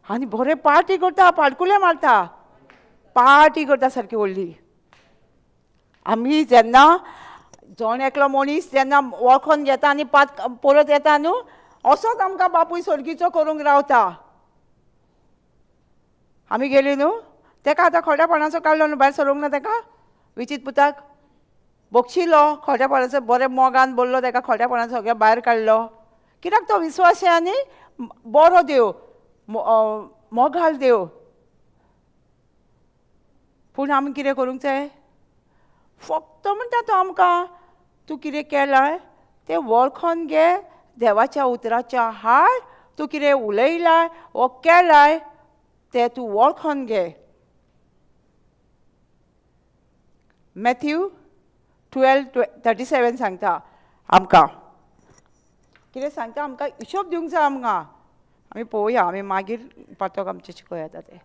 आनी बरें पार्टी करता, पाडकुले मारता, पार्टी करता सारकी व्हडली. आमी जेन्ना जण एकलो मनीस जेन्ना वळखोन घेता आनी पात परत येता न्हू, असोच आमकां बापूय सर्गीचो करूंक रावता. आमी गेली न्हू तेका आतां खोट्यापणाचो काडलो न्हू भायर सरूंक ना तेका, विचीत पुताक बक्षिलो, खोट्यापणाचो बरें मोगान बोल्लो तेका, खोट्यापणाचो सगळें भायर काडलो. कित्याक तो विस्वासी आनी बरो देव, मोगाल देव. पूण आमी कितें करूंक जाय? फक्त म्हणटा तो आमकां, तूं कितें केलां तें वळखोन घे, देवाच्या उतराच्या हाड तूं कितें उलयलाय वो केलाय तें तूं वळखोन घे. मॅथ्यू 12:37 सांगता आमकां कितें सांगता, आमकां हिशोब दिवंक जाय आमकां. आमी पळोवया, आमी मागीर पातोक आमचें शिकोवया तें.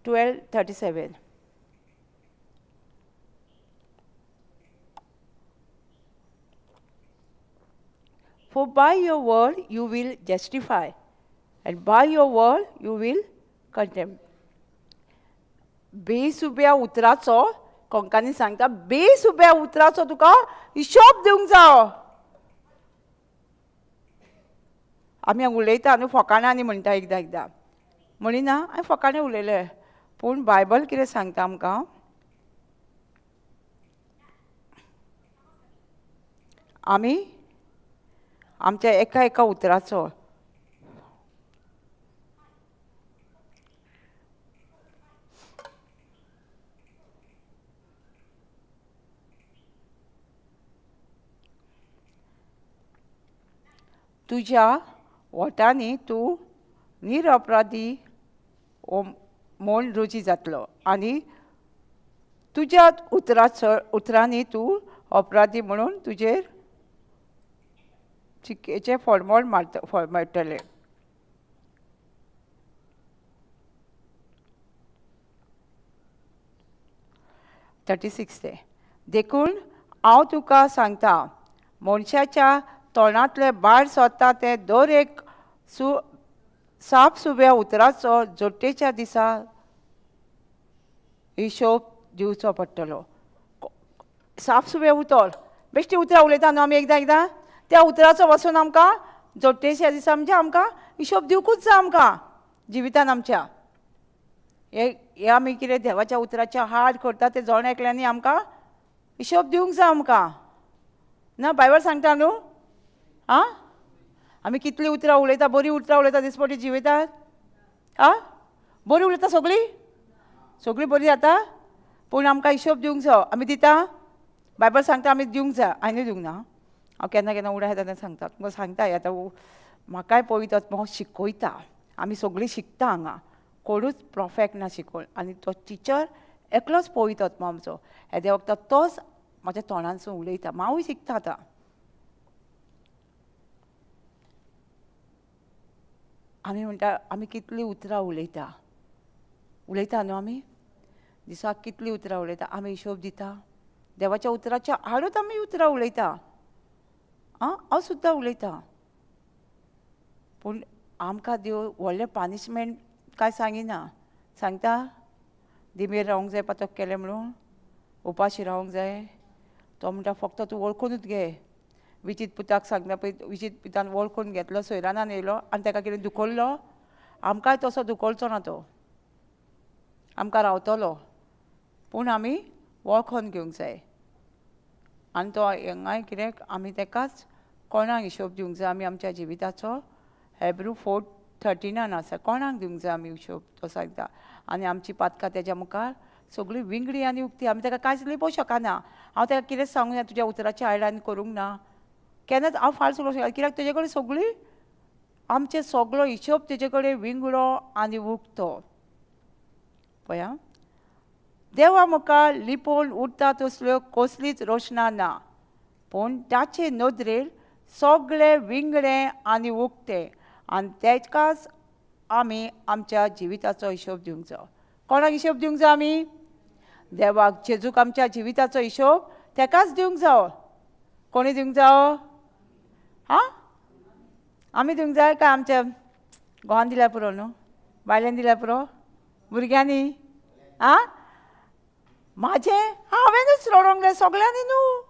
12:37. For by your word you will justify, and by your word you will condemn. बेसुब्या उतराचो कोंकणी सांगता, बेसुब्या उतराचो तुका हिशोब दिवंक जावो. आमी उलयता न्हू फकाणां आनी म्हणटा एकदां एकदां, म्हणिना हांवें फकाणां उलयलें, पूण बायबल कितें सांगता आमकां? आमी आमच्या एका एका उतराचो तुज्या वोटांनी तूं निरपराधी म्हूण रुजी जातलो आनी तुज्या उतरांनी तूं अपराधी म्हणून तुजेर चिकेचें फळमळ मेळटलें. 36 ते देखून हांव तुका सांगता, मनशाच्या तोंडांतले भायर सरता तें दर एक साप सुब्या उतराचो जोडटेच्या दिसा हिशोब दिवचो पडटलो. साप सुबे उतर, बेश्टी उतरां उलयता न्हू आमी एकदां एकदां, त्या उतराचो वचून आमकां जोडटेच्या दिसा म्हणजे आमकां हिशोब दिवकूच जाय आमकां जिवितान आमच्या. हे आमी कितें देवाच्या उतराच्या हाड करता तें जण एकल्यांनी आमकां हिशोब दिवंक जाय आमकां. ना बायबल सांगता न्हू? आं, आमी कितलीं उतरां उलयता, बरीं उतरां उलयता दिसपटी जिवितात. आं, बरीं उलयता सगळीं, सगळीं बरीं जाता, पूण आमकां हिशोब दिवंक जायो. आमी दिता? बायबल सांगता आमी दिवंक जाय. हांवें दिवंक ना, हांव केन्ना केन्ना उडा येता तेन्ना सांगता, तुमकां सांगता. आतां म्हाकाय पवित्र आत्मो शिकयता, आमी सगळीं शिकता हांगा, कोणूच परफेक्ट ना शिकोवन. आनी तो टिचर एकलोच पवित्र आत्मो आमचो, हेद्या वखदाक तोच म्हाज्या तोंडांसून उलयता, हांवूय शिकता आतां. आमी म्हणटा आमी कितलीं उतरां उलयता, उलयता न्हू आमी दिसाक कितलीं उतरां उलयता. आमी हिशोब दिता देवाच्या उतराच्या आडूच आमी उतरां उलयता. आं, हांव सुद्दां उलयतां, पूण आमकां देव व्हडलें पनिशमेंट कांय सांगिना. सांगता दिमेर रावंक जाय पातक केलें म्हणून, उपाशी रावंक जाय. तो म्हणटा फक्त तूं वळखुनूच घे. विचीत पुताक सांगता पळय, विचीत पुतान वळखून घेतलो, सोयरानान येयलो आनी ताका कितें दुखवल्लो. आमकांय तसो दुखोवचो ना तो, आमकां रावतलो, पूण आमी वळखोन घेवंक जाय. आनी तो हांगाय कितें आमी ताकाच कोणाक हिशोब दिवंक जाय आमी आमच्या जिविताचो. हेब्रू 4:13 आसा, कोणाक दिवंक जाय आमी हिशोब तो सांगता. आनी आमची पातकां तेज्या मुखार सगळीं विंगडी आनी उक्ती, आमी ताका कांयच लिपोवंक शकना. हांव ताका कितेंच सांगूंक ना, तुज्या उतराची आयल्यान करूंक ना, केन्नाच हांव फाल सोडूंक शकना, कित्याक तेजे कडेन सगळी आमचे सगळो हिशोब तेजे कडेन विंगडो आनी उक्तो. पळया, देवा मुखार लिपोवन उरता तसल्यो कसलीच रोशना ना, पूण ताचे नदरेर सगळे विंगडे आनी उक्ते, आनी तेकाच आमी आमच्या जिविताचो हिशोब दिवंक जाय. कोणाक हिशोब दिवंक जाय आमी? देवाक, जेजूक आमच्या जिविताचो हिशोब तेकाच दिवंक जावो. कोणी दिवंक जावो? आं, आमी दिवंक जाय काय आमच्या घोवान दिल्यार पुरो न्हू, बायलेन दिल्यार पुरो, भुरग्यांनी? आं, म्हाजें हांवेंनूच रडोंक जाय सगळ्यांनी न्हू.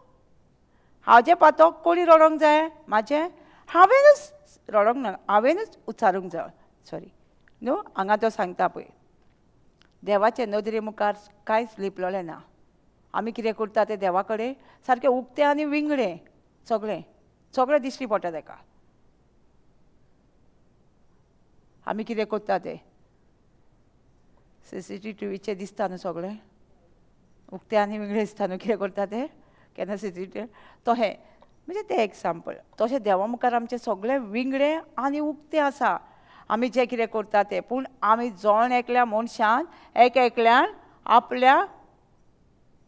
हाजें पातक कोणी रडोंक जाय? म्हाजें हांवेंनूच रडोंक ना, हांवेंनूच उच्चारूंक जाय. सॉरी न्हू, हांगा तो सांगता पळय, देवाचे नदरे मुखार कांयच लिपलेलें ना. आमी कितें करता तें देवा कडेन सारकें उक्तें आनी विंगडें, सगळें सगळें दिश्टी पडटा ताका. आमी कितें करता तें CCTVचेर दिसता न्हू, सगळें उक्तें आनी विंगडें दिसता न्हू कितें करता तें केन्ना CCTV. तो हें म्हणजे तें एग्जाम्पल. तशें देवा मुखार आमचें सगळें विंगडें आनी उक्तें आसा, आमी जें कितें करता तें. पूण आमी जण एकल्या मनशान एक एकल्यान आपल्या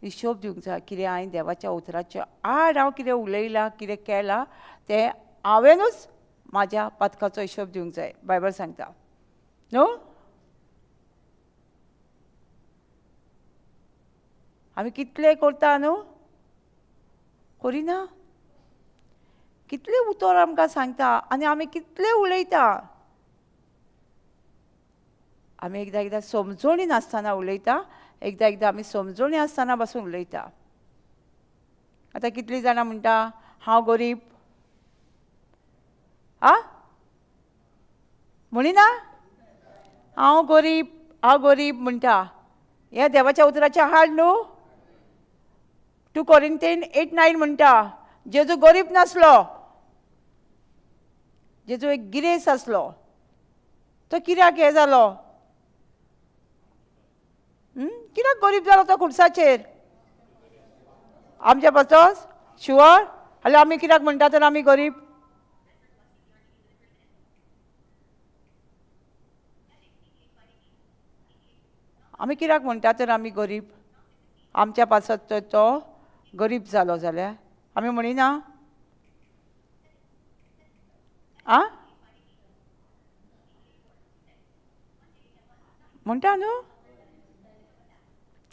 हिशोब दिवंक जाय, कितें हांवें देवाच्या उतराच्या आड हांव कितें उलयलां, कितें केलां, तें हांवेंनूच म्हाज्या पातकाचो हिशोब दिवंक जाय. बायबल सांगता न्हू. आमी कितलें करता न्हू, करिना. कितलें उतर आमकां सांगता आनी आमी कितलें उलयता. आमी एकदां एकदां समजोणी नासतना उलयता, एकदां एकदां आमी समजोणी आसतना बसून उलयता. आतां कितलीं जाणां म्हणटा हांव गरीब, आ म्हणिना हांव गरीब, हांव गरीब म्हणटा. ह्या देवाच्या उतराचें हाड न्हू. 2 Corinthians 8:9 म्हणटा, जेजू गरीब नासलो, जेजू एक गिरेस्त आसलो. तो कित्याक हें जालो? कित्याक गरीब जालो तो खुर्साचेर? आमच्या पासत शुअर? जाल्यार आमी कित्याक म्हणटा तर आमी गरीब? आमी कित्याक म्हणटा तर आमी गरीब? आमच्या पासत तो गरीब जालो जाल्यार आमी म्हणिना? आ म्हणटा न्हू.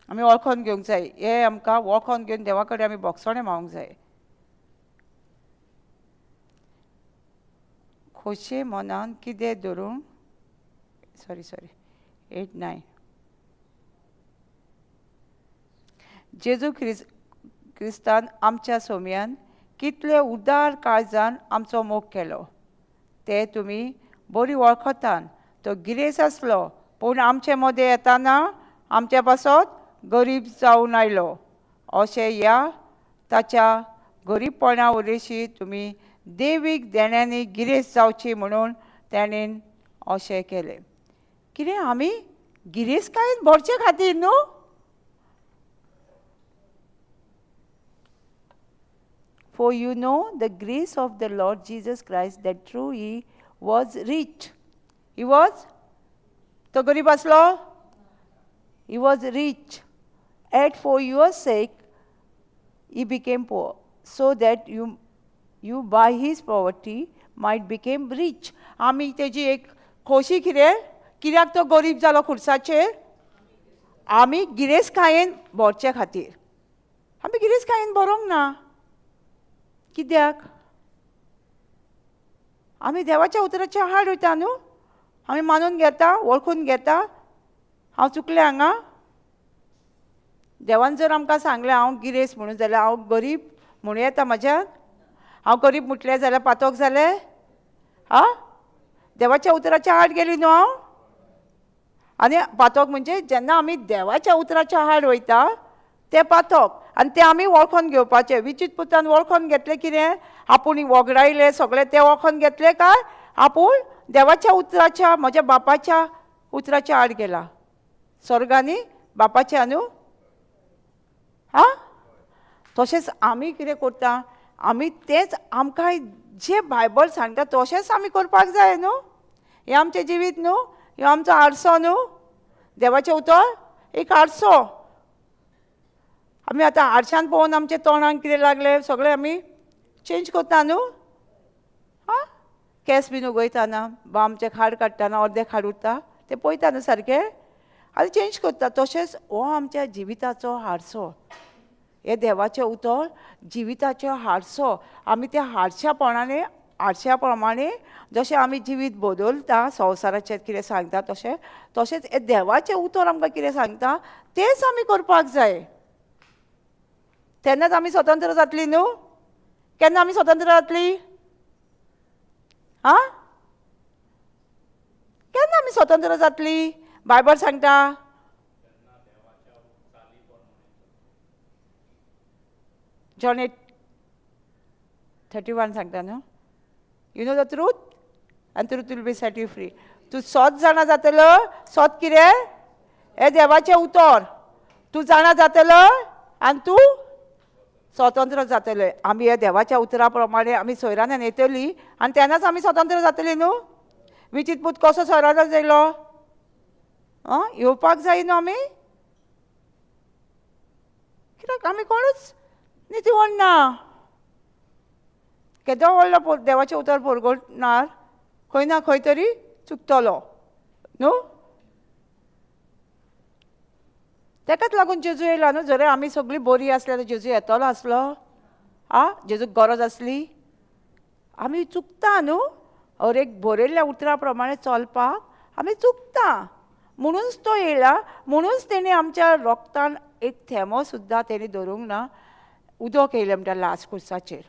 आमी वळखोन घेवंक जाय, हे आमकां वळखोन घेवन देवा कडेन आमी बोगसणें मागूंक जाय. खोशये मनान कितें धरून, सॉरी 8-9, जेजू क्रिस्तान आमच्या सोम्यान कितले उदार काळजान आमचो मोग केलो ते तुमी बरी वळखतान. तो गिरेस्त आसलो, पूण आमचे मदें येताना आमच्या पासत गरीब जावन आयलो. अशें ह्या ताच्या गरीबपणा वरवीं तुमी देवीक देण्यांनी गिरेस्त जावची म्हणून ताणें अशें केलें. कितें आमी गिरेस्तकायेन भरचे खातीर न्हू? For you know the grace of the Lord Jesus Christ, that through he was rich. He was? तो गरीब आसलो? He was rich. Yet for your sake he became poor, so that you by his poverty might become rich. आमी तेजी एक खोशी कितें, कित्याक तो गरीब जालो खुर्साचेर? आमी गिरेस्तकायेन भरचे खातीर. आमी गिरेस्तकायेन भरोंक ना. कित्याक? आमी देवाच्या उतराच्या आड वयता न्हू. आमी मानून घेता, वळखून घेता, हांव चुकलें हांगा. देवान जर आमकां सांगलें हांव गिरेस्त म्हणून जाल्यार हांव गरीब म्हणूं येता म्हज्यान? हांव गरीब म्हटलें जाल्यार पातोक जालें? आं, देवाच्या उतराच्या आड गेली न्हू हांव. आनी पातोक म्हणजे जेन्ना आमी देवाच्या उतराच्या आड वयता तें पातोक. आनी तें आमी वळखोन घेवपाचें. विचित पुतान वळखोन घेतलें कितें? आपूण वगडायलें सगळें तें वळखोन घेतलें काय आपूण देवाच्या उतराच्या, म्हज्या बापाच्या उतराच्या आड गेला. स्वर्गांनी बापाच्या न्हू. आं, तशेंच आमी कितें करता, आमी तेंच आमकां जें बायबल सांगता तशेंच आमी करपाक जाय न्हू. हें आमचें जिवीत न्हू, हें आमचो आरसो न्हू. देवाचें उतर एक आरसो. आमी आतां आरशान पळोवन आमच्या तोंडाक कितें लागलें सगळें आमी चेंज करता न्हू. आं, केंस बीन उगयताना वा आमचें खाड काडटाना अर्दें खाड उरता तें पळयता न्हू सारकें, आनी चेंज करता. तशेंच हो आमच्या जिविताचो हारसो. हें देवाचें उतर जिविताचो हारसो. आमी त्या हारश्यापणाने, हारश्या प्रमाणे जशें आमी जिवीत बदलता, संवसाराचें कितें सांगता तशें तशेंच हें देवाचें उतर आमकां कितें सांगता तेंच आमी करपाक जाय. तेन्नाच आमी स्वतंत्र जातली न्हू. केन्ना आमी स्वतंत्र जातली? आं, केन्ना आमी स्वतंत्र जातली? बायबल सांगता जॉन 8:31 सांगता न्हू, you know the truth and truth will be set you free. तूं सोत जाणा जातलो. सोत कितें? हें देवाचें उतर. तूं जाणा जातलो आनी तूं स्वतंत्र जातले. आमी ह्या देवाच्या उतरा प्रमाणे आमी सोयरान येतली आनी तेन्नाच आमी स्वतंत्र जातली न्हू. विचित पूत कसो सोयरान येयलो? आं, येवपाक जाय न्हू आमी. कित्याक आमी कोणूच नितीवण ना. केदो व्हडलो देवाचें उतर परगटणार खंय ना खंय तरी चुकतलो न्हू. तेकाच लागून जेजू येयला न्हू. जर आमी सगळीं बरी आसली जाल्यार जेजू येतलो आसलो? आं, जेजूक गरज आसली? आमी चुकता न्हू. हर एक बरयल्ल्या उतरा प्रमाणे चलपाक आमी चुकता, म्हणूनच तो येयला. म्हणूनच तेणी आमच्या रोगतान एक थेंबो सुद्दां तेणी धरूंक ना. उदक येयलें म्हणटा लास्ट खुर्साचेर,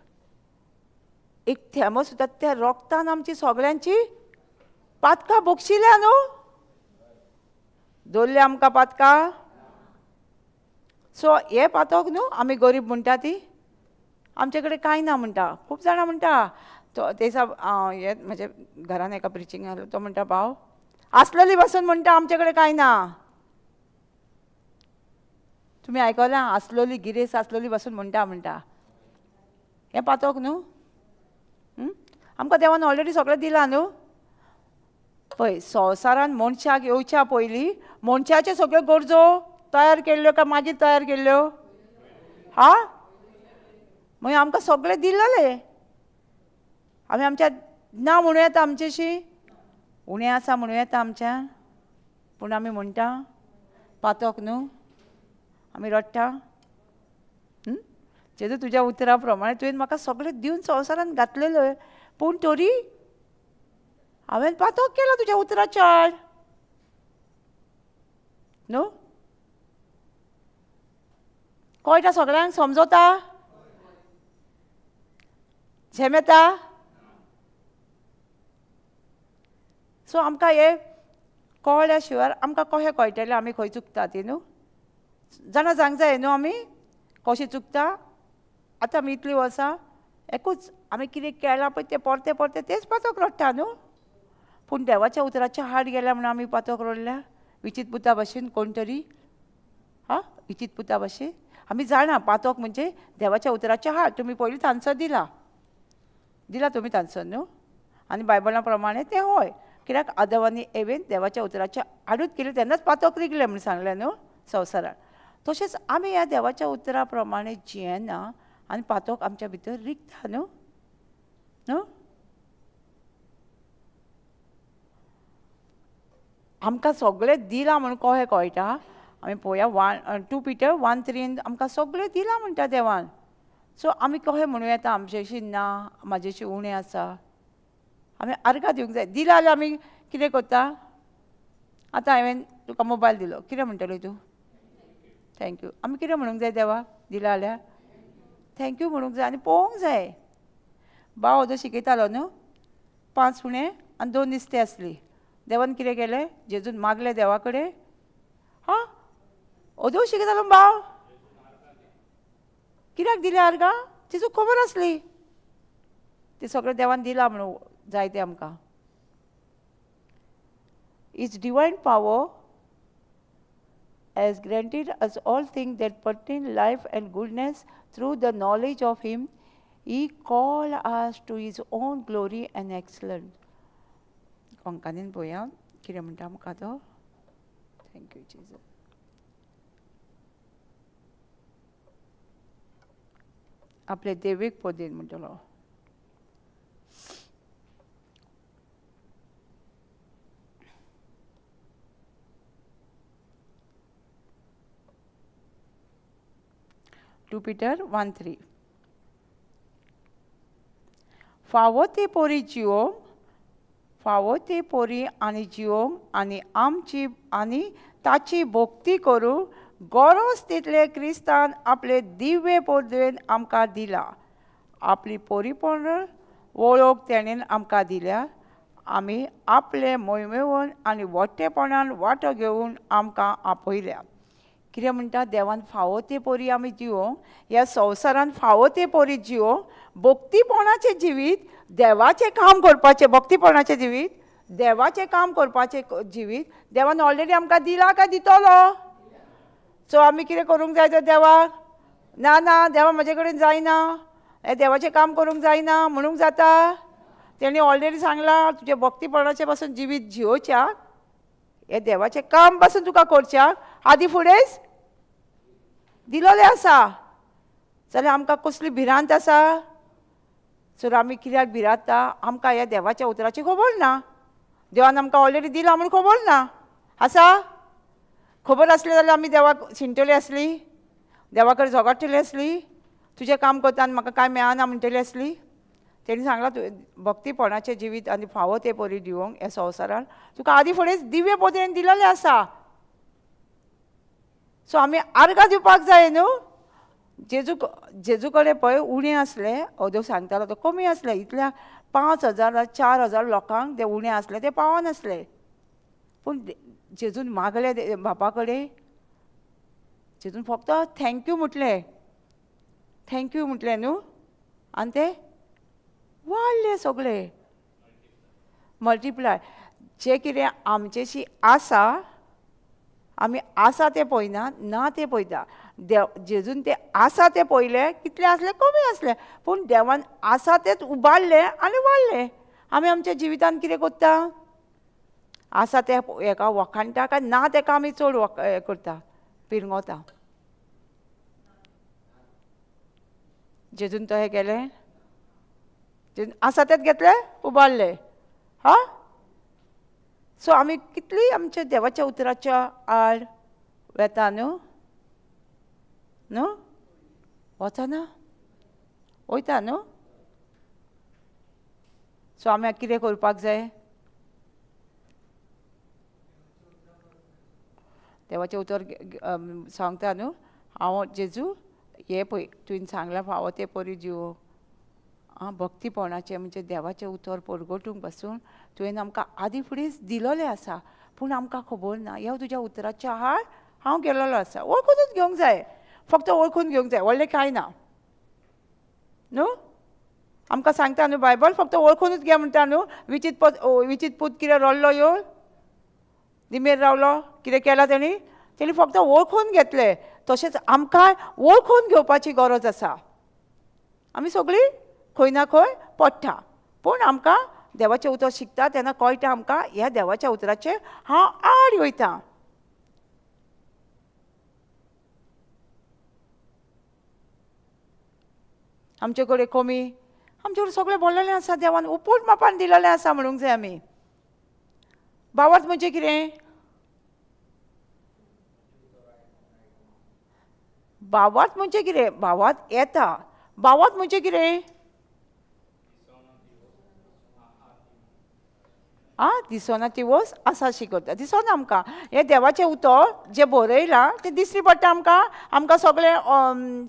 एक थेंबो सुद्दां त्या रोगतान आमची सगळ्यांची पातकां बक्षिल्या न्हू. दवरल्या आमकां पातकां. सो हे पातक न्हू आमी गरीब म्हणटा ती, आमचे कडेन कांय ना म्हणटा. खूब जाणां म्हणटा. तो तेसा हे म्हज्या घरान एका प्रिचींग आसलो, तो म्हणटा भाव आसलेली पासून म्हणटा आमचे कडेन कांय ना. तुमी आयकलां? आसलोली गिरेस्त आसलोली पासून म्हणटा म्हणटा. हें पातक न्हू. आमकां देवान ऑलरेडी सगळें दिलां न्हू. पळय, संवसारान मनशाक येवच्या पयलीं मनशाच्यो सगळ्यो गरजो तयार केल्ल्यो काय मागीर तयार केल्ल्यो? हा, मागीर आमकां सगळें दिल्लें. आमी आमच्या ना म्हणूं येता, आमचेशी उणें आसा म्हणूं येता आमच्या, पूण आमी म्हणटा पातक न्हू, आमी रडटा. जेजू तुज्या उतरा प्रमाणे तुवें म्हाका सगळें दिवन संवसारान घातलेलें, पूण तरी हांवें पातक केलो तुज्या उतराच्या आड न्हू. कळटा सगळ्यांक? समजता? झेम येता? सो आमकां हें कळ्ळ्या शिवाय आमकां कशें कळटलें आमी खंय चुकता ती न्हू? जाणा जावंक जाय न्हू आमी. कशें चुकता? आतां आमी इतलीं वर्सां एकूच आमी कितें केलां पळय तें परतें परतें तेंच पातक रडटा न्हू. पूण देवाच्या उतराच्या हाड गेल्या म्हणून आमी पातक रडल्या विचीत पुता भाशेन कोण तरी. हां, विचीत पुता भाशेन आमी जाणा पातक म्हणजे देवाच्या उतराच्या हाड. तुमी पयलींच आन्सर दिला, दिला तुमी आन्सर न्हू. आनी बायबला प्रमाणे तें हय, कित्याक आदव आनी एवेन देवाच्या उतराच्या आडूच केलें तेन्नाच पातक रिगलें म्हूण सांगलें न्हू संवसारान. तशेंच आमी ह्या देवाच्या उतरा प्रमाणे जियेना आनी पातक आमच्या भितर रिगता न्हू. न्हू आमकां सगळें दिलां म्हूण कशें कळटा? आमी पळोवया 2 Peter 1:3 आमकां सगळें दिलां म्हणटा देवान. सो आमी कशें म्हणूं येता आमचेशी ना, म्हाजेशी उणें आसा? आमी आर्गां दिवंक जाय. दिलां जाल्यार आमी कितें करता? आतां हांवें तुका मोबायल दिलो, कितें म्हणटली तूं? Thank you. आमी कितें म्हणूंक जाय देवाक दिला जाल्यार? Thank you म्हणूंक जाय आनी पळोवंक जाय. बाव जो शिकयतालो न्हू, 5 उणें आनी 2 नुस्तें आसली. देवान कितें केलें? जेजून मागलें देवा कडेन. हां, अदूं शिकयतालो बाव, कित्याक दिलें आर्गां? जेजूक खबर आसली तें सगळें देवान दिलां म्हणून जाय तें आमकां. His divine power has granted us all things that pertain life and goodness through the knowledge of Him. He called us to His own glory and excellence. कोंकणीन पळोवया कितें म्हणटा आमकां तो. Thank you Jesus. आपले देवीक पदेन म्हणटलो. 2 Peter 1:3 फावो ते पोरी जिवोंक, फावो ते पोरी आनी जिवोंक आनी आमची आनी ताची भक्ती करूं गरज तितले क्रिस्तान आपले दिव्य पदवेन आमकां दिला. आपली परिपूर्ण वळख तेणेन आमकां दिल्या. आमी आपले मोहिमेवन आनी वट्टेपणान वांटो घेवन आमकां आपयल्या. कितें म्हणटा? देवान फावो ते पोरी आमी जिवोंक, ह्या संवसारान फावो ते पोरी जिवोंक, भक्तीपणाचें जिवीत, देवाचें काम करपाचें, भक्तीपणाचें जिवीत, देवाचें काम करपाचें जिवीत देवान ऑलरेडी आमकां दिलां काय दितलो? सो आमी कितें करूंक जाय तर देवाक? ना ना देवा म्हजे कडेन जायना, हें देवाचें काम करूंक जायना म्हणूंक जाता? तेणी ऑलरेडी सांगलां तुजें भक्तीपणाचें पासून जिवीत जियोवच्याक, हें देवाचें काम पासून तुका करच्याक आदी फुडेंच दिलोलें आसा. जाल्यार आमकां कसली भिरांत आसा? सर आमी कित्याक भिरांता? आमकां ह्या देवाच्या उतराची खबर ना. देवान आमकां ऑलरेडी दिलां म्हूण खबर ना. आसा खबर आसली जाल्यार आमी देवाक शिणटली आसली, देवा कडेन झगडटली आसली, तुजें काम करता आनी म्हाका कांय मेळना म्हणटली आसली. तेणी सांगलां तुवें भक्तीपणाचें जिवीत आनी फावो ते परी दिवंक ह्या संवसारान तुका आदी फुडेंच दिव्य पदवेन दिलेलें आसा. सो आमी आर्गां दिवपाक जाय न्हू. जेजू जेजू कडेन पळय उणें आसलें, अदो सांगतालो तो कमी आसलें, इतल्या 5,000 4,000 लोकांक ते उणें आसलें, ते पावनासले. पूण जेजून मागलें बापा कडेन, जेजून फक्त thank you म्हटलें, thank you म्हटलें न्हू, आनी ते वाडले सगळे मल्टिप्लाय. जें कितें आमचेशी आसा आमी आसा तें पळयना, ना तें पळयता. देव जेजून तें आसा तें पळयलें, कितलें आसलें? कमी आसलें, पूण देवान आसा तेंच उबारलें आनी वाडलें. आमी आमच्या जिवितान कितें करता? आसा तें हेका वखाणटा काय ना तेका आमी चड हें करता, पिरंगोता. जेजून तो हें केलें, जेजून आसा तेंच घेतलें, उबारलें. हां, सो आमी कितली आमच्या देवाच्या उतराच्या आड वेता न्हू? न्हू वचना, वयता न्हू? सो आमी कितें करपाक जाय? देवाचें उतर सांगता न्हू, हांव जेजू हें पळय तुवें सांगलां फावो तें परी जिवो. आं, भक्तीपणाचें म्हणजे देवाचें उतर परगटूंक पासून तुवें आमकां आदी फुडेंच दिलोलें आसा, पूण आमकां खबर ना. ह्या तुज्या उतराच्या आड हांव गेलोलो आसा, वळखूनच घेवंक जाय. फक्त वळखून घेवंक जाय, व्हडलें कांय ना न्हू. आमकां सांगता न्हू बायबल, फक्त वळखुनूच घे म्हणटा न्हू. विचीत पूत कितें रडलो येवन दिमेर रावलो, कितें केलां तेणी, तेणी फक्त वळखून घेतलें. तशेंच आमकां वळखून घेवपाची गरज आसा. आमी सगळीं खंय ना खंय पडटा, पूण आमकां देवाचें उतर शिकता तेन्ना कळटा आमकां ह्या देवाच्या उतराचेर हांव आड वयता. आमचे कडेन कमी, आमचे कडेन सगळें बोल्लेलें आसा, देवान उपूट मापान दिलेलें आसा म्हणूंक जाय आमी. भावार्थ म्हणजे कितें? भावार्थ म्हणजे कितें? भावार्थ येता. भावार्थ म्हणजे कितें? आं, दिसना ती वस्त आसा शिकयता, दिसना आमकां. हें देवाचें उतर जें बरयलां तें दिसली पडटा आमकां. आमकां सगळें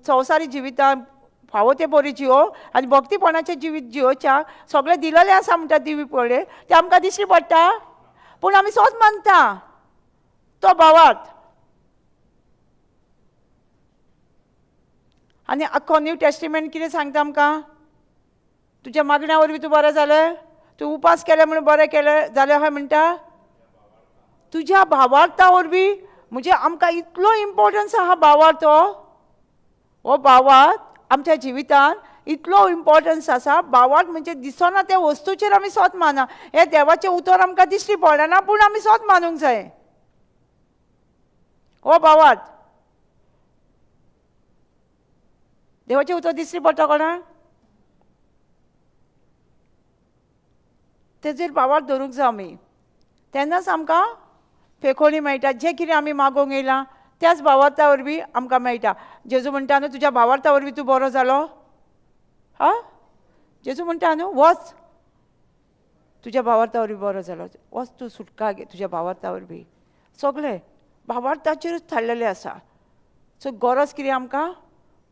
संवसारी जिवितांत फावो तें बरी जियो आनी भक्तीपणाचें जिवीत जियोच्या सगळें दिलेलें आसा म्हणटा दिवी पळय, तें आमकां दिसली पडटा, पूण आमी सोच मानता तो भावार्थ. आनी आख्खो न्यू टेस्टिमेंट कितें सांगता आमकां? तुज्या मागण्या वरवीं तूं बरें जालें, तूं उपास केले म्हणून बरें केलें जालें अशें म्हणटा. तुज्या भावार्था वरवीं म्हणजे आमकां इतलो इम्पोर्टन्स आहा भावार्थ. हो भावार्थ आमच्या जिवितान इतलो इम्पोर्टन्स आसा. भावार्थ म्हणजे दिसना त्या वस्तूचेर आमी सोत माना. हें देवाचें उतर आमकां दिश्टी पडना, पूण आमी सोत मानूंक जाय. हो भावार्थ. देवाचें उतर दिश्टी पडटा कोणाक? तेजेर भावार्थ धरूंक जाय आमी, तेन्नाच आमकां फेकोणी मेळटा. जें कितें आमी मागोवंक येयलां त्याच भावार्था वरवीं आमकां मेळटा. जेजू म्हणटा न्हू, तुज्या भावार्था वरवीं तूं बरो जालो. हा, जेजू म्हणटा न्हू, वच तुज्या भावार्था वरवीं बरो जालो, वच तूं सुटका घे तुज्या भावार्था वरवीं. सगळें भावार्थाचेरूच थारलेलें आसा. सो गरज कितें आमकां?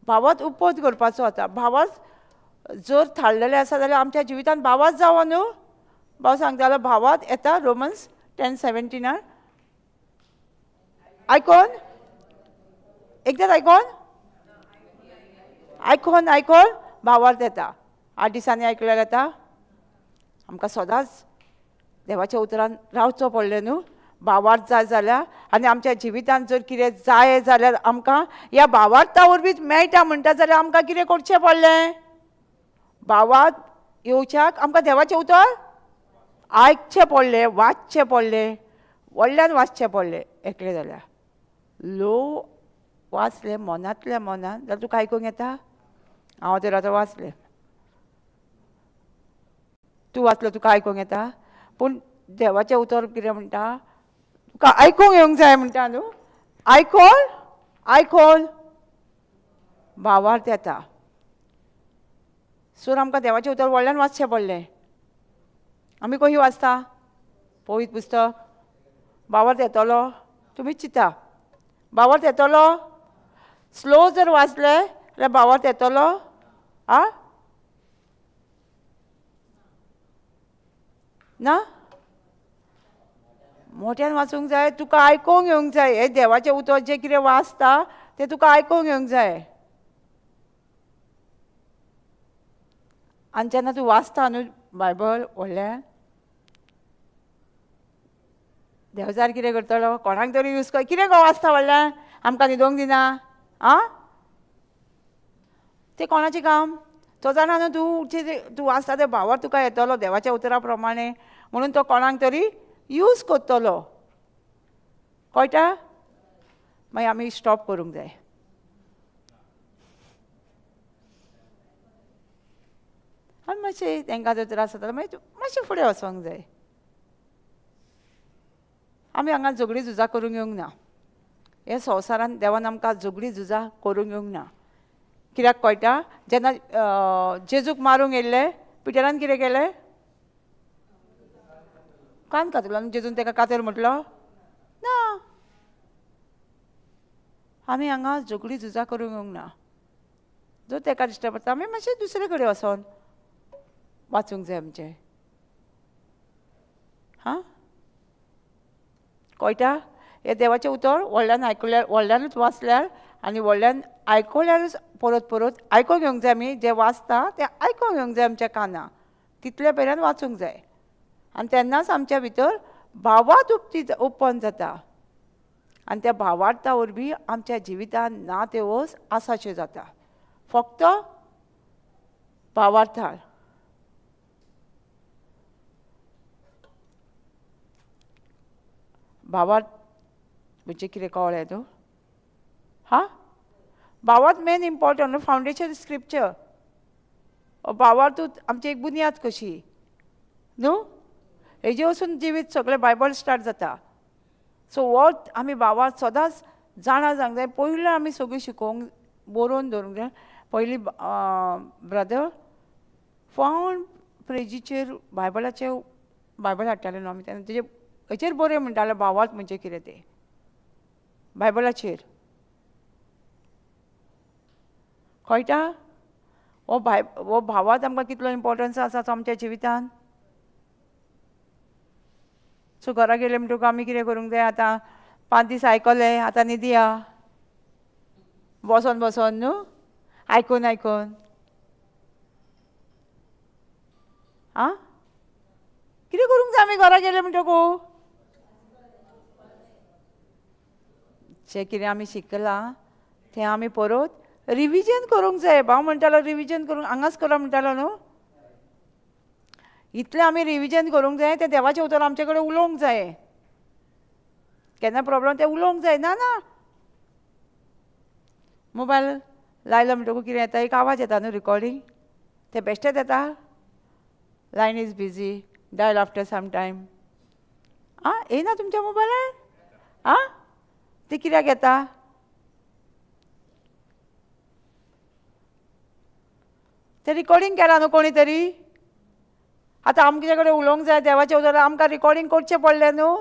भावार्थ उपज करपाचो आतां. भावार्थ जर थारलेलें आसा जाल्यार आमच्या जिवितांत भावार्थ जावो न्हू. भाव सांगतालो भावार्थ येता रोमन्स 10:17. आयकोन एकदां आयकोन आयकोन आयकोन भावार्थ येता. 8 दिसांनी आयकल्यार येता. आमकां सदांच देवाच्या उतरान रावचो पडलें न्हू. भावार्थ जाय जाल्यार आनी आमच्या जिवितांत जर कितें जाय जाल्यार आमकां ह्या भावार्था वरवींच मेळटा म्हणटा जाल्यार आमकां कितें करचें पडलें? भावार्थ येवच्याक आमकां देवाचें उतर आयकचें पडलें, वाचचें पडलें, व्हडल्यान वाचचें पडलें. एकलें जाल्यार लो वाचलें मनांतल्या मनान जाल्यार तुका आयकूंक येता. हांव तर आतां वाचलें, तूं वाचलो तुका आयकूंक येता, पूण देवाचें उतर कितें म्हणटा तुका आयकूंक येवंक जाय म्हणटा न्हू. आयकोन आयकोन भावार्थ येता. सो आमकां देवाचें उतर व्हडल्यान वाचचें पडलें. आमी खंय वाचता? पवित्र पुस्तक. भावार्थ येतलो तुमी चिंता, भावार्थ येतलो. स्लो जर वाचलें जाल्यार भावार्थ येतलो. आ ना, मोठ्यान वाचूंक जाय, तुका आयकूंक येवंक जाय. हें देवाचें उतर जें कितें वाचता तें तुका आयकूंक येवंक जाय. आनी जेन्ना तूं वाचता न्हू बायबल व्हडल्यान, देवचार कितें करतलो? कोणाक तरी यूज कर. कितें गो वाचता व्हडल्यान, आमकां न्हिदोंक दिना. आं, तें कोणाचें काम? तो जाणा न्हू तूं तूं वाचता तें भावार्थ तुका येतलो देवाच्या उतरा प्रमाणे, म्हणून तो कोणाक तरी यूज करतलो. कळटा? मागीर आमी स्टॉप करूंक जाय. आनी मातशें तांकां जर त्रास जाता मागीर मातशें फुडें वचोंक जाय. आमी हांगा झगडीं झुजां करूंक येवंक ना. ह्या संवसारान देवान आमकां झगडीं झुजां करूंक येवंक ना. कित्याक कळटा? जेन्ना जेजूक मारूंक येयल्ले, पिटरान कितें केलें? कान कातरलो. आनी जेजून ताका कातर म्हटलो ना. आमी हांगा झगडीं झुजां करूंक येवंक ना. जर ताका डिस्टर्ब जाता आमी मातशें दुसरे कडेन वचोन वाचूंक जाय आमचें. हां, कळटा? हें देवाचें उतर व्हडल्यान आयकल्यार, व्हडल्यानूच वाचल्यार आनी व्हडल्यान आयकल्यारूच परत परत आयकोंक घेवंक जाय. आमी जें वाचता तें आयकोंक घेवंक जाय आमच्या काना, तितले पर्यंत वाचूंक जाय. आनी तेन्नाच आमच्या भितर भावार्थ उत्पन्न जाता आनी त्या भावार्था वरवीं आमच्या जिवितांत ना तेवस आसाशें जाता. फक्त भावार्थार. भावार्थ म्हणजे कितें कळ्ळें तूं? हा, भावार्थ मेन इम्पोर्टंट फावंडेशन स्क्रिप्चर. भावार्थूच आमची एक बुन्याद कशी न्हू, हेजे वचून जिवीत सगळें बायबल स्टार्ट जाता. सो हो आमी भावार्थ सदांच जाणा जावंक जाय. पयलीं आमी सगळीं शिकोवंक बरोवन दवरूंक जाय. पयलीं ब्रदर फावंड प्रेजीचेर बायबलाचेर बायबल हाडटाले न्हू आमी, तेन्ना तेजे हेचेर बरें म्हणटाले भावार्थ म्हणजे कितें तें बायबलाचेर कळटा. हो हो भावार्थ आमकां कितलो इम्पोर्टन्स आसा तो आमच्या जिवितान. सो घरा गेले म्हणटकूच आमी कितें करूंक जाय, आतां 5 दीस आयकले आतां न्हिदया बसोन बसोन न्हू, आयकून आयकून. आं, कितें करूंक जाय आमी घरा गेले म्हणटकूच? जें कितें आमी शिकलां तें आमी परत रिविजन करूंक जाय. भाव म्हणटालो रिविजन करूंक हांगाच करा म्हणटालो न्हू. इतलें आमी रिविजन करूंक जाय, तें देवाचें उतर आमचे कडेन उलोवंक जाय. केन्ना प्रोब्लम तें उलोवंक जाय. ना ना मोबायल लायलो म्हणटकूच कितें येता, एक आवाज येता न्हू रिकॉर्डींग, तें बेश्टेच येता. Line is busy, dial after some time. आं, येयना तुमच्या मोबायलार? आं, तें कित्याक येता? तें रिकॉर्डींग केलां न्हू कोणी तरी. आतां आमचे कडेन उलोवंक जाय देवाचें उतर, आमकां रिकॉर्डींग करचें पडलें न्हू.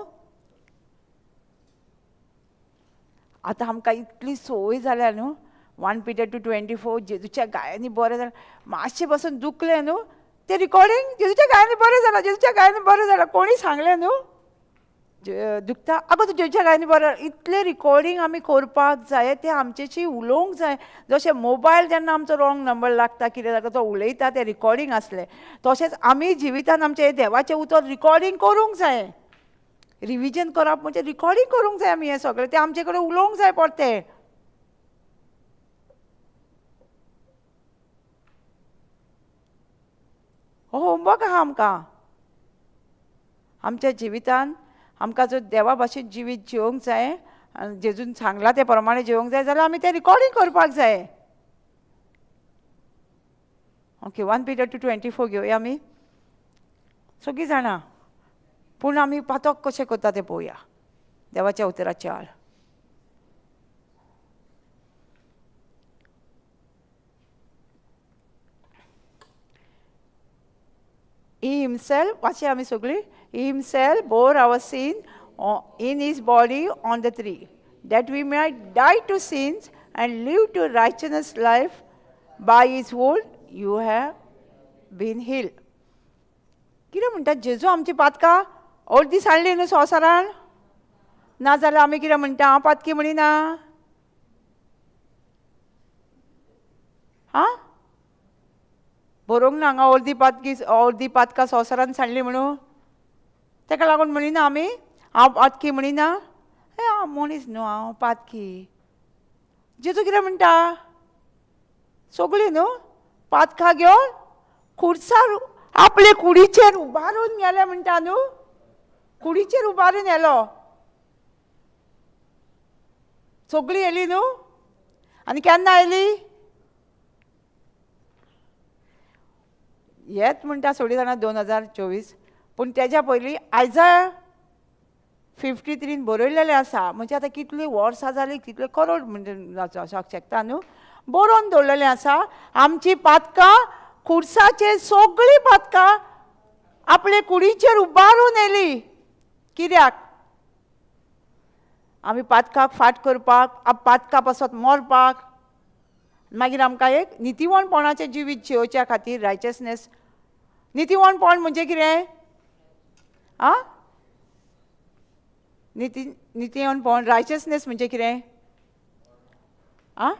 आतां आमकां इतली सोय जाल्या न्हू, 1 Peter 2:24 जेजूच्या गायांनी बरें जालें, मातशें बसून दुखलें न्हू तें रिकॉर्डींग जेजूच्या गायांनी बरें जालां, जेजूच्या गायांनी बरें जालां. कोणी सांगलें न्हू दुखता, आगो तूं जेजूच्या गायांनी बरें. इतलें रिकॉर्डींग आमी करपाक जाय, तें आमचेशी उलोवंक जाय. जशें मोबायल जेन्ना आमचो रॉंग नंबर लागता कितें जाता तो उलयता, तें रिकॉर्डींग आसलें. तशेंच आमी जिवितान आमचें देवाचें उतर रिकॉर्डींग करूंक जाय. रिविजन करप म्हणजे रिकॉर्डींग करूंक जाय आमी हें सगळें, तें आमचे कडेन उलोवंक जाय परतें. हो होमवर्क आहा आमकां. आमच्या जिवितान आमकां जर देवा भाशेन जिवीत जिवंक जाय आनी जेजून सांगलां ते प्रमाणे जिवंक जाय जाल्यार आमी तें रिकॉर्डींग करपाक जाय. ओके, 1 Peter 2:24 घेवया आमी सगळीं जाणां, पूण आमी पातक कशें करता तें पळोवया देवाच्या उतराच्या आड. He himself, वाचया आमी सगळीं, He himself bore our sin in his body on the tree, that we might die to sins and live to righteous life. By his wound you have been healed. कितें म्हणटा जेजू आमची पातकां अर्दी सांडली न्हू संवसारान, नाजाल्यार आमी कितें म्हणटा, हांव पातकी म्हणिना. आं, बरोवंक ना हांगा अर्दी पातकी, अर्दी पातकां संवसारान सांडली म्हणून, ताका लागून म्हणिना आमी हांव पातकी म्हणिना. हे हांव मनीस न्हू, हांव पातकी. जेजू कितें म्हणटा, सगळीं न्हू पातकां घेवन खुर्सार आपले कुडीचेर उबारून गेले म्हणटा न्हू, कुडीचेर उबारून येलो, सगळीं येली न्हू. आनी केन्ना आयली? येत म्हणटा थोडीं जाणां 2024, पूण तेज्या पयलीं आयजा 53 बरयलेलें आसा. म्हणजे आतां कितलीं वर्सां जालीं, कितले करोड म्हणजे शकता न्हू, बरोवन दवरलेलें आसा. आमची पातकां खुर्साचेर सगळीं पातकां आपले कुडीचेर उबारून येली. कित्याक? आमी पातकाक फाट करपाक, पातकां पासत मरपाक, मागीर आमकां एक नितीवणपणाचें जिवीत जियोवच्या खातीर, रायचसनेस. नितीवणपण म्हणजे कितें? आं, नितीवणपण, रायचसनेस म्हणजे कितें? आं,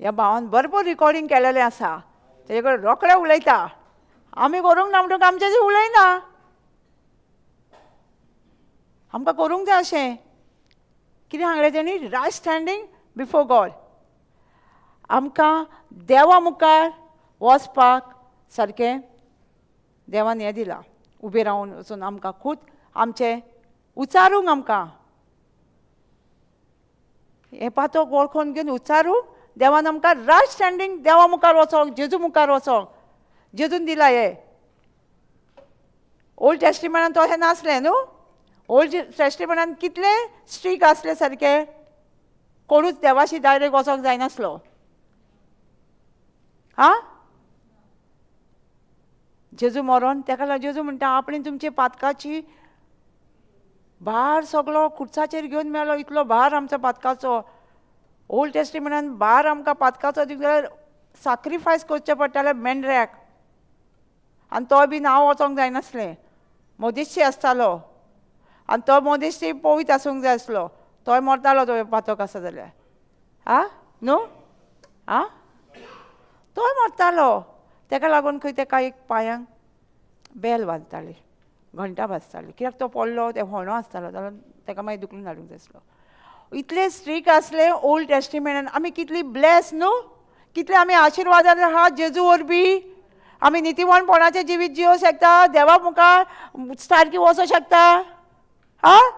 ह्या भावान भरपूर रिकॉर्डींग केलेलें आसा, तेजे कडेन रोखडें उलयता. आमी करूंक ना म्हणटकच आमचें उलयना. आमकां करूंक जाय अशें. कितें सांगलें तेणी? रायट स्टँडींग बिफोर गॉड. आमकां देवा मुखार वचपाक सारकें देवान हें दिलां, उबें रावन वचून आमकां खूद आमचें उचारूंक, आमकां हें पातक वळखून घेवन उचारूंक देवान आमकां रायट स्टँडींग देवा मुखार वचोंक, जेजू मुखार वचोंक जेजून दिलां. हें ओल्ड टेस्टिमेंटान तशें नासलें न्हू. ओल्ड टेस्टिमेंटान कितले स्ट्रीक आसले सारके, कोणूच देवाशी डायरेक्ट वचोंक जायनासलो. आं, जेजू मरोन तेका लागून जेजू म्हणटा आपणे तुमचे पातकाची भार सगलो खुर्साचेर घेवन मेलो. इतलो भार आमचो पातकाचो. ओल्ड टेस्टिमेंटान भार आमकां पातकाचो दिवंक जाल्यार साक्रिफायस करचें पडटालें मेंढऱ्याक, आनी तो बी नांव वचोंक जायनासलें, मोदेशी आसतालो आनी तो मोदेशी पवित्र आसूंक जाय आसलो, तोय मरतालो तो पातक आसा जाल्यार. आं न्हू, आं तोय मरतालो. तेका लागून खंय तेका एक पांयांक बेल बांदताली, घंटा भाजताली, कित्याक तो पडलो ते होणो आसतालो जाल्यार तेका मागीर दुखलून हाडूंक जाय आसलो. इतले स्ट्रीक आसले ओल्ड टेस्टिमेंटान. आमी कितली ब्लेस न्हू, कितले आमी आशिर्वादान आहा जेजू वरवीं. आमी नितीवानपणाचें जिवीत जियोंक शकता, देवा मुखार सारकी वचोंक शकता. आं,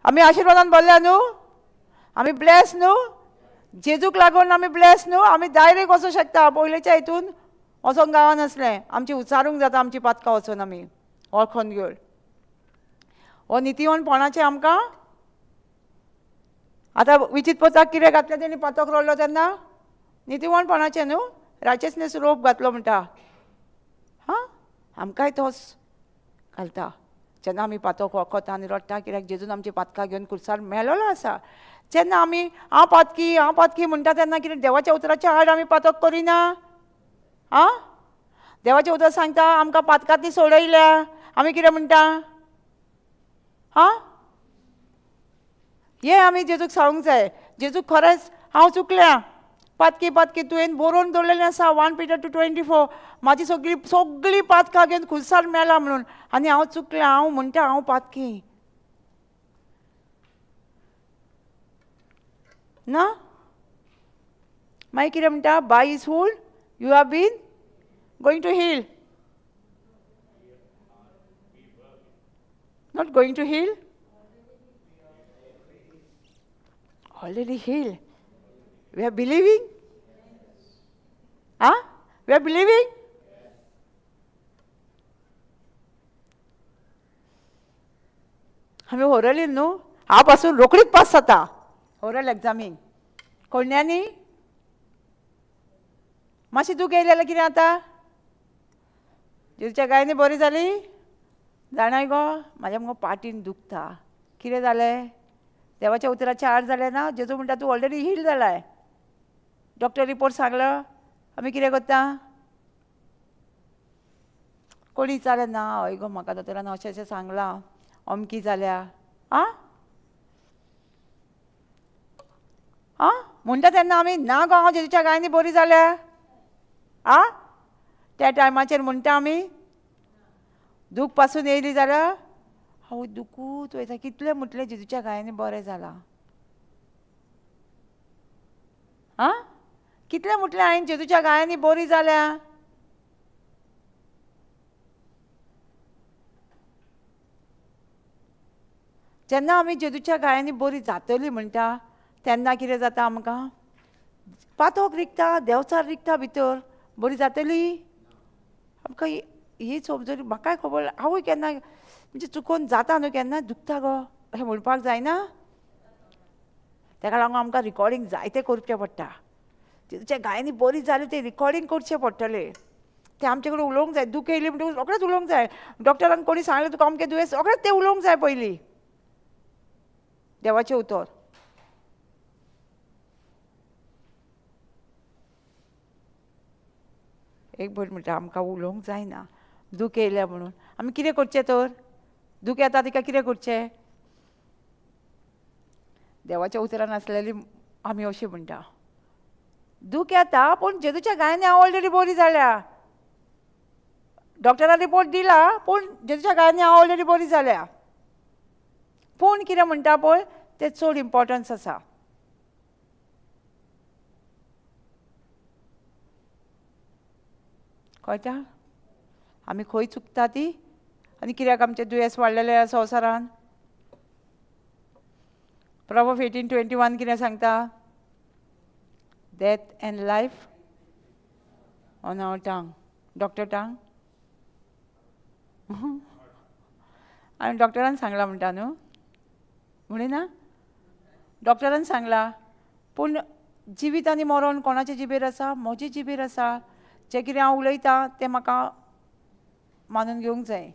आमी आशिर्वादान भरल्या न्हू, आमी ब्लेस न्हू, जेजूक लागून आमी ब्लेस न्हू. आमी डायरेक्ट वचोंक शकता. पयलींच्या हितून वचोंक गावनासलें, आमची उचारूंक जाता आमची पातकां वचून आमी वळखोन घेवन. हो नितीवानपणाचें आमकां आतां विचीत पोचाक कितें घातलें तेणी पातक रोडलो तेन्ना नितीवानपणाचें न्हू, रायचसनेस रोप घातलो म्हणटा. हां, आमकांय तोच घालता जेन्ना आमी पातक वळखता आनी रडटा, कित्याक जेजून आमची पातकां घेवन खुर्सार मेलोलो आसा. जेन्ना आमी हांव पातकी हांव पातकी म्हणटा तेन्ना कितें देवाच्या उतराच्या आड आमी पातक करिना. आं, देवाचें उतर सांगता आमकां पातकांतली सोडयल्या, आमी कितें म्हणटा? हां, हे आमी जेजूक सांगूंक जाय, जेजूक खरेंच हांव चुकल्या, पातकी पातकी तुवें बरोवन दवरलेलें आसा 1 Peter 2:24, म्हाजी सगळी सगळी पातकां घेवन खुर्सार मेला म्हणून, आनी हांव चुकलें, हांव म्हणटा हांव पातकी ना. मागीर कितें म्हणटा? By his wound you have been going to heal, not going to heal, already healed. We are believing. Huh? We are believing. आमी ओरली न्हू, हांव पासून रोखडीच पास जाता ओरल एग्जामींग. कोण्यांनी मातशी दूख येयली जाल्यार कितें जाता? जेजूच्या गायनी बरी जाली जाणाय गो, म्हाज्या मुगो पाटीन दुखता, कितें जालें? देवाच्या उतराच्या आड जालें ना. जेजू म्हणटा तूं ऑलरेडी हील जालाय, डॉक्टर रिपोर्ट सांगलो. आमी कितें करता? कोणी विचारलें ना, हय गो म्हाका दोतोरान अशें अशें सांगलां, अमकी जाल्या. आं आं म्हणटा तेन्ना आमी ना गो हांव जेजूच्या गायनी बरी जाल्या. आं, त्या टायमाचेर म्हणटा आमी दूख पासून येयली जाल्यार हांव दुखूच वयता, कितलें म्हटलें जेजूच्या गायांनी बरें जालां. आं, कितलें म्हटलें हांवें जेजूच्या गायांनी बरी जाल्या. जेन्ना आमी जेजूच्या गायांनी बरी जातली म्हणटा तेन्ना कितें जाता आमकां? पातोक रिगता, देंवचार रिगता भितर, बरी जातली आमकां. ही समजली म्हाकाय खबर, हांवूय केन्ना म्हणजे चुकोन जाता न्हू, केन्ना दुखता गो अशें म्हणपाक जायना. तेका लागून आमकां रिकॉर्डींग जायतें करचें पडटा. जेजूच्या गायांनी बरी जाली तें रिकॉर्डींग करचें पडटलें, तें आमचे कडेन उलोवंक जाय. दूख येयली म्हणटकूच रोखडेंच उलोवंक जाय. डॉक्टरान कोणी सांगलें तुका अमकें दुयेंस, रोखडेंच तें उलोवंक जाय पयलीं देवाचें उतर. एक भट म्हणटा आमकां उलोवंक जायना दूख येयल्या म्हणून. आमी कितें करचें तर? दूख येता तिका कितें करचें? देवाच्या उतरान आसलेली आमी अशें म्हणटा, दूख येता पूण जेजूच्या गायांनी हांव ऑलरेडी बरी जाल्या. डॉक्टरान रिपोर्ट दिला पूण जेजूच्या गायांनी हांव ऑलरेडी बरी जाल्या. पूण कितें म्हणटा पळय तें चड इम्पोर्टन्स आसा. कळटा आमी खंय चुकता ती आनी कित्याक आमचें दुयेंस वाडलेलें आसा संवसारान. Proverbs 18:21 कितें सांगता? Death and life on our tongue. Doctor tongue? आनी डॉक्टरान सांगलां म्हणटा न्हू, म्हणिना डॉक्टरान सांगलां. पूण जिवीत आनी मरण कोणाचे जिबेर आसा? म्हजे जिबेर आसा. जें कितें हांव उलयतां तें म्हाका मानून घेवंक जाय.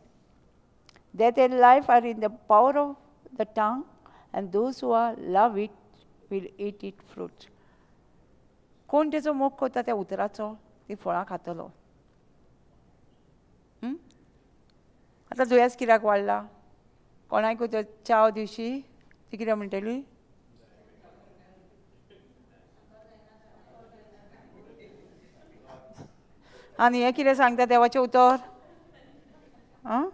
Death and life are in the power of the tongue and those who are love it will eat it fruit. कोण तेचो मोग करता त्या उतराचो ती फळां खातलो. आतां दुयेंस कित्याक वाडला? कोणाकूय च्याव दिवशी ती कितें म्हणटली? आनी हें कितें सांगता देवाचें उतर? आं,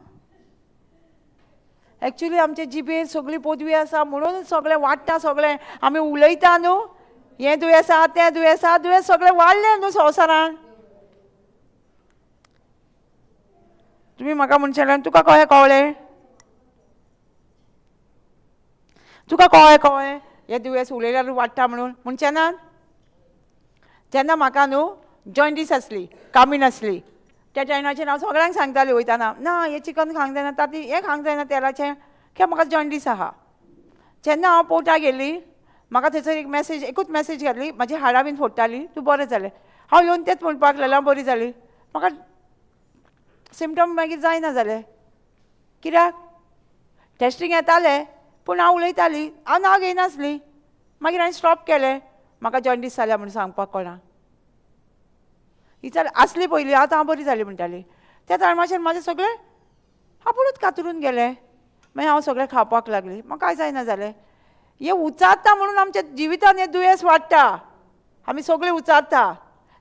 एक्चुली आमचे जिबेर सगळी पदवी आसा म्हणून सगळें वाडटा. सगळें आमी उलयता न्हू, हें दुयेंस आसा तें दुयेंस आसा, दुयेंस सगळें वाडलें न्हू संवसारान. तुमी म्हाका म्हणशें तुका कशें कळ्ळें? तुका कळ्ळें कळ्ळें हें दुयेंस उलयल्यार वाडटा म्हणून? म्हणचें ना. जेन्ना म्हाका न्हू जॉयंडीस आसली, कामीण आसली, त्या टायमाचेर हांव सगळ्यांक सांगतालें वयताना, ना हें चिकन खावंक जायना, ताती हें खावंक जायना तेलाचें, कित्याक म्हाका जॉयंडीस आहा. जेन्ना हांव पोर्टा गेली म्हाका थंयसर एक मॅसेज, एकूच मॅसेज घातली, म्हाजी हाडां बीन फोडटाली, तूं बरें जालें. हांव येवन तेंच म्हणपाक लागलें, हांव बरी जाली. म्हाका सिमटम मागीर जायना जालें. कित्याक? टेस्टींग येतालें पूण हांव उलयताली, हांव नांव घेयनासली. मागीर हांवें स्टॉप केलें, म्हाका जॉयंडीस जाल्या म्हणून सांगपाक कोणा. विचार आसली पयलीं, आतां हांव बरी जाली म्हणटाली. त्या टायमाचेर म्हाजें सगळें आपुणूच कातरून गेलें. मागीर हांव सगळें खावपाक लागली, म्हाका कांय जायना जालें. हें उचारता म्हणून आमच्या जिवितान हें दुयेंस वाडटा. आमी सगळें उचारता,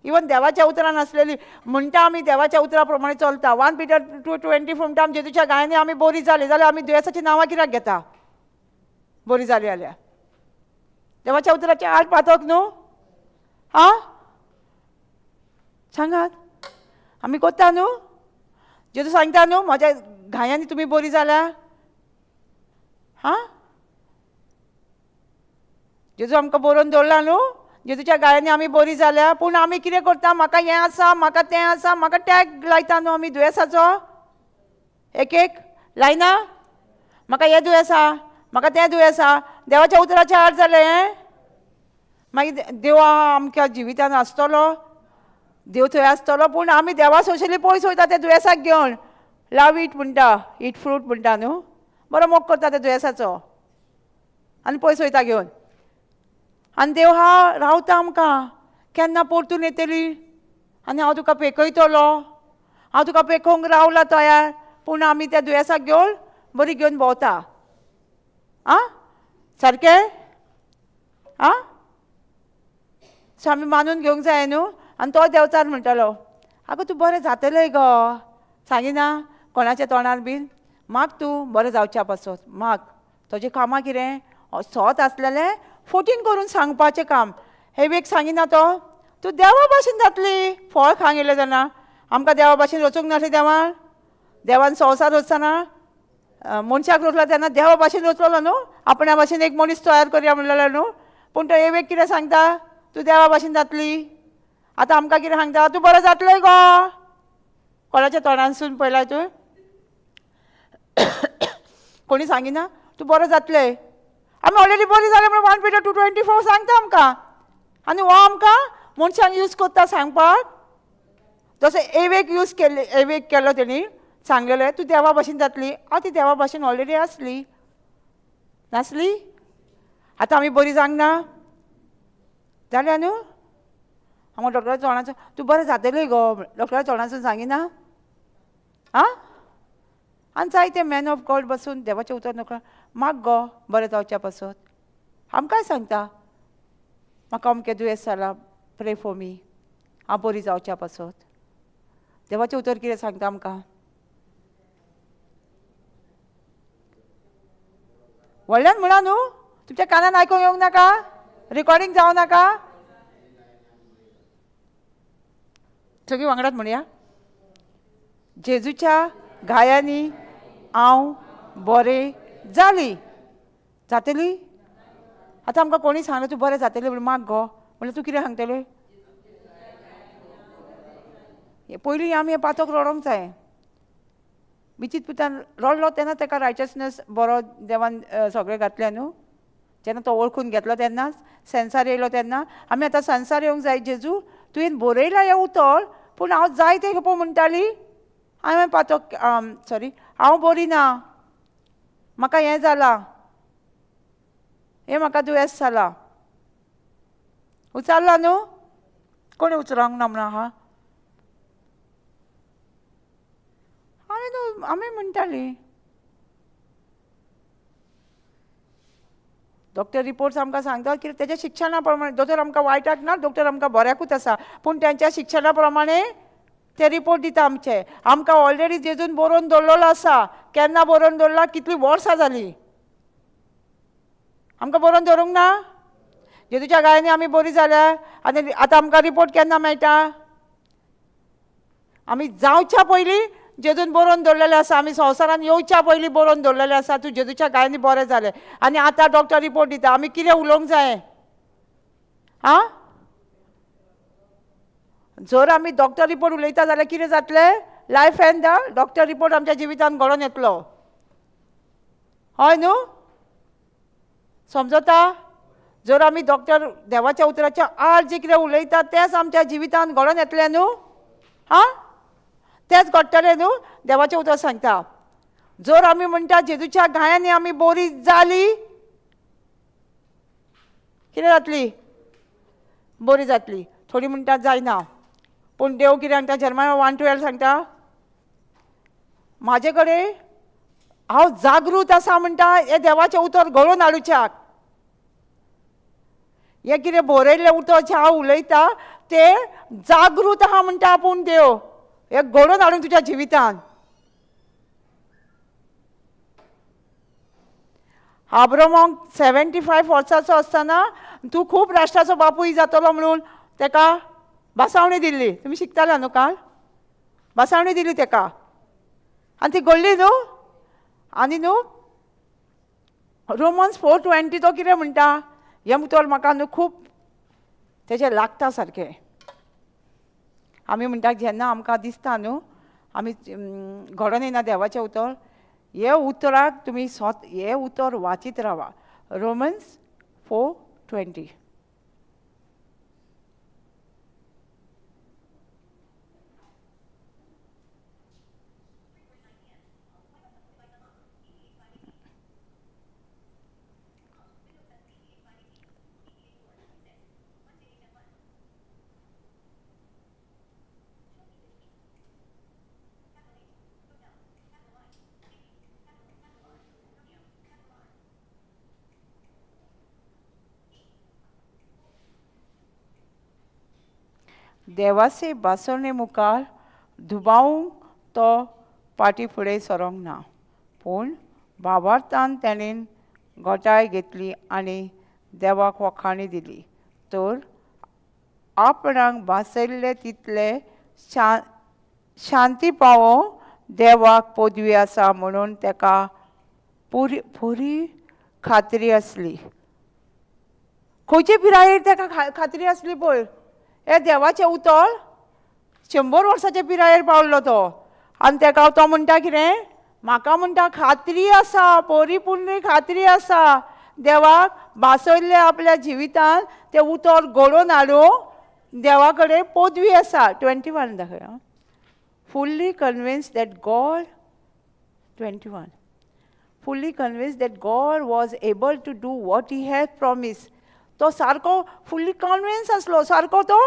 इवन देवाच्या उतरान आसलेली म्हणटा आमी देवाच्या उतरा प्रमाणे चलता. 1 Peter 2:24 म्हणटा आमच्या जेजूच्या गायांनी आमी बरी जाली जाल्यार आमी दुयेंसाची नांवां कित्याक घेता? बरी जाली जाल्यार देवाच्या उतराचें आड पातक न्हू? आं सांगात, आमी कोत्ता न्हू? जेजू सांगता न्हू म्हज्या घायांनी तुमी बरी जाल्या. हां, जेजू आमकां बरोवन दवरला न्हू, जेजूच्या गायांनी आमी बरी जाल्या. पूण आमी कितें करता? म्हाका हें आसा, म्हाका तें आसा, म्हाका टॅग लायता न्हू आमी दुयेंसाचो. एक एक लायना, म्हाका हें दुयेंस आसा, म्हाका तें दुयेंस आसा. देवाच्या उतराचें आड जालें हें. मागीर देव आमच्या जिवितान आसतलो, देव थंय आसतलो, पूण आमी देवा सोशली पयस वयता त्या दुयेंसाक घेवन. लव it म्हणटा, it fruit म्हणटा न्हू, बरो मोग करता त्या दुयेंसाचो आनी पयस वयता घेवन. आनी देव हा रावता आमकां, केन्ना परतून येतली आनी हांव तुका पेकयतलो, हांव तुका पेकोवंक रावला तयार. पूण आमी त्या दुयेंसाक घेवन बरी घेवन भोंवता. आं सारकें? आं, सो आमी मानून घेवंक जाय न्हू. आनी तो देवचार म्हणटालो, आगो तूं बरें जातलें गो, सांगिना कोणाच्या तोंडार बीन, माग तूं बरें जावच्या पासत माग. तुजें कामां कितें सोत आसलेलें फोटींग करून सांगपाचें काम. हे वेग सांगिना तो, तूं देवा भाशेन जातली. फळ खावंक येयलें तेन्ना आमकां देवा भाशेन रचूंक नासलें देवान. देवान संवसार रचतना मनशाक रचलो तेन्ना देवा भाशेन रचलोलो न्हू, आपणा भाशेन एक मनीस तयार करया म्हणलेलो न्हू. पूण तो हे वेग कितें सांगता? तूं देवा भाशेन जातली. आतां आमकां कितें सांगता? तूं बरें जातलें गो. कोणाच्या तोंडानसून पळयलां तूं? कोणी सांगिना तूं बरें जातलें? आमी ऑलरेडी बरी जालें म्हणून 1 Peter 2:24 सांगता आमकां. आनी हो आमकां मनशांक यूज करता सांगपाक. जसो एवेक यूज केल्ले, एवेक केलो तेणी सांगलेलें तूं देवा भाशेन जातली. आं, ती देवा भाशेन ऑलरेडी आसली नासली? आतां आमी बरी जावंक ना जाल्या न्हू? हांव डॉक्टरा तोंडाचो तूं बरें जातलें गो, डॉक्टरा तोंडासून सांगिना? आं, आनी जायते मॅन ऑफ गॉड बसून देवाचें उतर नकळो माग गो बरें जावच्या पासत. आमकांय सांगता म्हाका अमकें दुयेंस जालां, प्रे फॉर मी, हांव बरी जावच्या पासत. देवाचें उतर कितें सांगता आमकां? व्हडल्यान म्हणा न्हू, तुमच्या कानान आयकूंक येवंक नाका, रिकॉर्डिंग जावं नाका. सगळीं वांगडात म्हणया. जेजूच्या घायांनी हांव बरें जाली. जातली? आतां आमकां कोणी सांगलें तूं बरें जातलें म्हणून माग गो, म्हणल्यार तूं कितें सांगतलें? पयलीं आमी हें पातक रडोंक जाय. मिचीत पुतान रडलो तेन्ना ताका रायचसनस बरो देवान सगळें घातलें न्हू. जेन्ना तो वळखून घेतलो तेन्नाच संवसार येयलो तेन्ना आमी आतां संवसार येवंक जाय. जेजू तुवें बरयलां हें उतर, पूण हांव जायते खेपो म्हणटाली हांवें पातक, सॉरी, हांव बरी ना, म्हाका हें जालां, हें म्हाका दुयेंस जालां. उचारला न्हू? कोणें उचरोंक ना म्हणून आहा? हांवें न्हू, आमी म्हणटाली. डॉक्टर रिपोर्ट्स आमकां सांगता की तेच्या शिक्षणा प्रमाणे, दोतोर आमकां वायटाक ना, डॉक्टर आमकां बऱ्याकूच आसा, पूण तेंच्या शिक्षणा प्रमाणे ते रिपोर्ट दिता आमचे. आमकां ऑलरेडी जेजून बरोवन दवरलेलो आसा. केन्ना बरोवन दवरला? कितलीं वर्सां जालीं आमकां बरोवन दवरूंक ना? जेजूच्या गायांनी आमी बरी जाल्या आनी आतां आमकां रिपोर्ट केन्ना मेळटा? आमी जावच्या पयलीं जेजून बरोवन दवरलेलें आसा. आमी संवसारान येवच्या पयलीं बरोवन दवरलेलें आसा, तूं जेजूच्या गायांनी बरें जालें. आनी आतां डॉक्टर रिपोर्ट दिता. आमी कितें उलोवंक जाय? आं, जर आमी डॉक्टर रिपोर्ट उलयता जाल्यार कितें जातलें? Life and the doctor report आमच्या जिवितान घडोवन येतलो. हय न्हू? समजता? जर आमी डॉक्टर देवाच्या उतराच्या आड जें कितें उलयता तेंच आमच्या जिवितान घडोवन येतलें न्हू. आं, तेंच घडटलें न्हू. देवाचें उतर सांगता, जर आमी म्हणटा जेजूच्या घायांनी आमी बरी जाली, कितें जातली? बरी जातली. थोडी म्हणटा जायना, पूण देव कितें सांगता? जेरमाया 1:12 सांगता, म्हाजे कडेन हांव जागृत आसा म्हणटा, हें देवाचें उतर घडोवन हाडुच्याक. हें कितें बरयल्लें उतर जें हांव उलयता तें जागृत आहा म्हणटा आपूण देव, हें घडोवन हाडून तुज्या जिवितान. आब्रामाक 75 वर्सांचो आसतना तूं खूब राष्ट्राचो बापूय जातलो म्हणून तेका भासावणी दिल्ली. तुमी शिकताले न्हू काल? भासावणी दिली तेका आनी ती घडली न्हू. आनी न्हू रोमन्स 4:20 तो कितें म्हणटा? हें उतर म्हाका न्हू खूब तेजें लागता सारकें. आमी म्हणटा जेन्ना आमकां दिसता न्हू आमी घडोवन येना देवाचें उतर, हे उतराक तुमी स्वत हे उतर वाचीत रावा. रोमन्स 4:20. देवाचे भासणे मुखार दुबावूंक तो पाटी फुडें सरोंक ना, पूण भावार्थान तेणेन गोटाय घेतली आनी देवाक वखाणी दिली. तर आपणाक भासयल्ले तितले शांती पावोवंक देवाक पदवी आसा म्हणून तेका पुरी पुरी खात्री आसली. खंयचे पिरायेर तेका खात्री आसली पळय? हे देवाचें उतर 100 वर्साच्या पिरायेर पावल्लो तो. आनी तेका तो म्हणटा कितें? म्हाका म्हणटा खात्री आसा, परिपूर्ण खात्री आसा देवाक भासयल्लें आपल्या जिवितान तें उतर घडोवन हाडूंक देवा कडेन पदवी आसा. 21 दाखय. Fully convinced that God, 21, fully convinced that God was able to do what he had promise. तो सारको फुल्ली कन्विन्स आसलो, सारको तो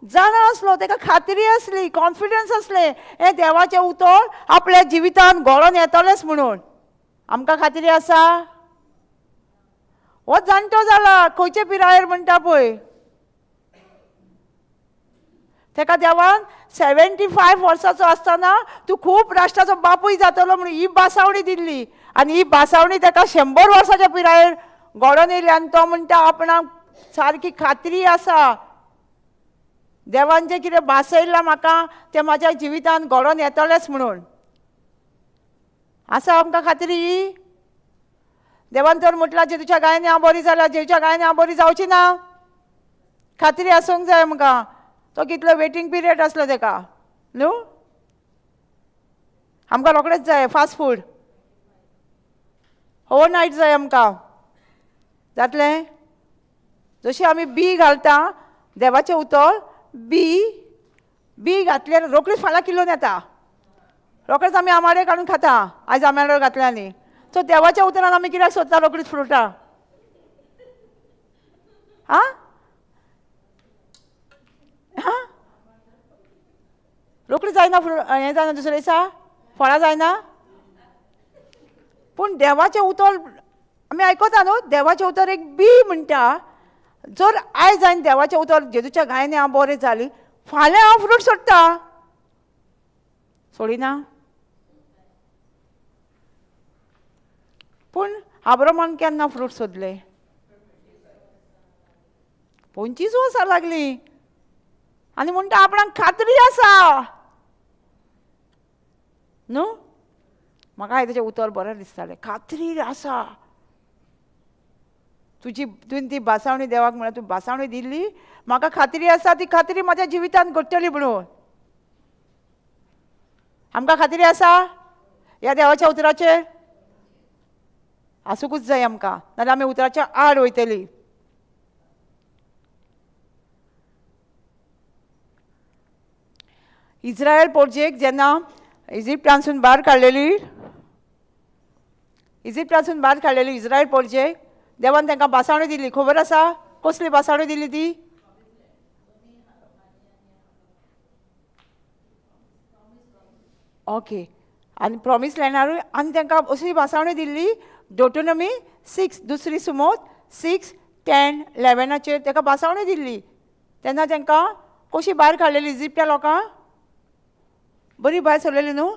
जाणा आसलो, ताका खात्री आसली, कॉन्फिडन्स आसलें हें देवाचें उतर आपल्या जिवितान घडोवन येतलेंच म्हणून. आमकां खात्री आसा? हो जाणटो जाला खंयचे पिरायेर म्हणटा पळय. तेका देवान 75 वर्साचो आसतना तूं खूब राष्ट्राचो बापूय जातलो म्हणून ही भासावणी दिल्ली. आनी ही भासावणी तेका 100 वर्साच्या पिरायेर घडोवन येयली. आनी तो म्हणटा आपणाक सारकी खात्री आसा देवान जें कितें भासयलां म्हाका तें म्हाज्या जिवितान घडोवन येतलेंच म्हणून. आसा आमकां खात्री ही? देवान तर म्हटलां जेजूच्या गायनी हांव बरी जाल्या, जेजूच्या गायनी हांव बरी जावची ना. खात्री आसूंक जाय आमकां. तो कितलो वेटींग पिरियड आसलो तेका न्हू. आमकां रोखडेच जाय फास्ट फूड, ओवरनायट जाय आमकां. जातलें? जशी आमी बी घालता देवाचें उतर बी बी घातल्यार रोखडीच फाल्यां किलोन येता. रोखडेच आमी आमाडे काडून खाता आयज आमाडे घातल्या न्ही. सो देवाच्या उतरान आमी कित्याक सोदता रोखडीच फ्रुटां? आं हां रोखडी जायना फ्रूट हें जायना दुसरे दिसा फळां जायना. पूण देवाचें उतर आमी आयकता न्हू. देवाचें उतर एक बी म्हणटा. जर आयज हांवें देवाचें उतर जेजूच्या गायनी हांव बरें जाली फाल्यां हांव फ्रूट सोडटा. सोडिना? पूण आब्रामान केन्ना फ्रूट सोदले? 25 वर्सां लागलीं. आनी म्हणटा आपणाक खात्री आसा न्हू. म्हाका तेजें उतर बरें दिसतालें, खात्री आसा तुजी. तुवें ती भासावणी देवाक म्हळ्यार तूं भासावणी दिल्ली म्हाका खात्री आसा, ती खात्री म्हाज्या जिवितान घडटली म्हणून. आमकां खात्री आसा ह्या देवाच्या उतराचेर? आसूंकूच जाय आमकां, नाजाल्यार आमी उतराच्या आड वयतली. इज्रायल पोर्जेक जेन्ना इजिप्टांसून भायर काडलेली, इजिप्टांसून भायर काडलेली इज्रायल पोर्जेक देवान तांकां भासावणी दिली. खबर आसा कसली भासावणी दिली ती? ओके. आनी प्रॉमीस लँडारूय आनी तांकां अशी भासावणी दिल्ली ड्युटोनॉमी 6 दुसरी सुमोत 6, 10, 11 ताका भासावणी दिल्ली. तेन्ना तांकां कशी भायर काडलेली इजिप्टा लोकांक? बरी भायर सरलेली न्हू.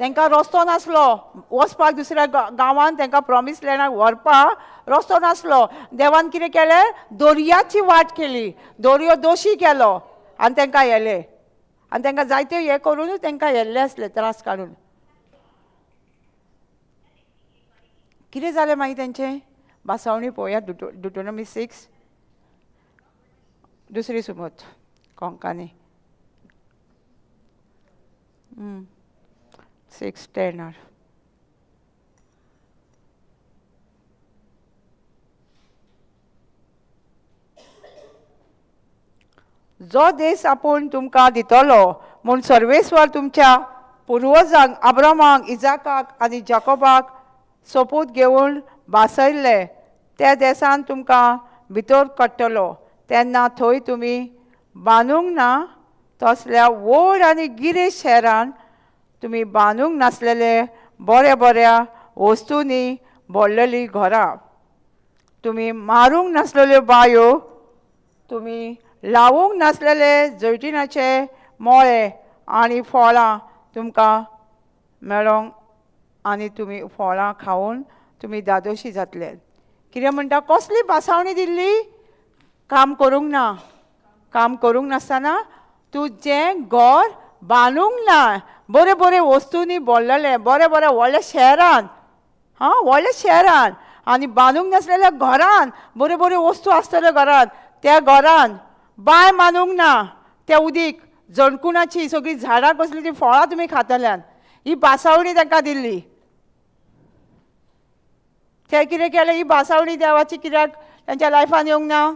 तांकां रस्तो नासलो वचपाक दुसऱ्या गांवान, तांकां प्रॉमीस लँडाक व्हरपाक रस्तो नासलो. देवान कितें केलें? दर्याची वाट केली, दर्यो दोशी केलो आनी तांकां येले. आनी तांकां जायते हें करूनूच तांकां येल्ले आसले त्रास काडून. कितें जालें मागीर तेंचें? भासावणी पळोवया ड्युटोनॉमी 6 दुसरी सुमत कोंकानी 6, 10. जो देश आपूण तुमकां दितलो म्हूण सर्वेस्वर तुमच्या पुर्वजांक आब्रामाक, इजाकाक आनी जाकोबाक सोपूत घेवन भासयल्ले त्या देसान तुमकां भितर काडटलो. तेन्ना थंय तुमी बांदूंक ना तसल्या व्हड आनी गिरेस्त शहरान तुमी बांदूंक नासलेले बऱ्या बऱ्या वस्तूंनी भरलेलीं घरां, तुमी मारूंक नासलेल्यो बांयो, तुमी लावूंक नासलेले जैतिनाचे मळे आनी फळां तुमकां मेळोंक आनी तुमी फळां खावन तुमी दादोशी जातले. कितें म्हणटा? कसली भासावणी दिल्ली? काम करूंक ना, काम करूंक नासतना तूं जें घर बांदूंक ना बरे बरे वस्तूंनी भरलेलें बरे बरे व्हडल्या शहरान, हां व्हडल्या शहरान आनी बांदूंक नासलेल्या घरान बऱ्यो बऱ्यो वस्तू आसतल्यो घरान, त्या घरान बांय मानूंक ना त्या उदीक जणकुणाची सगळीं झाडां कसलीं ती फळां तुमी खातल्यान. ही भासावणी तांकां दिल्ली. ते कितें केलें? ही भासावणी देवाची कित्याक तांच्या लायफान येवंक ना?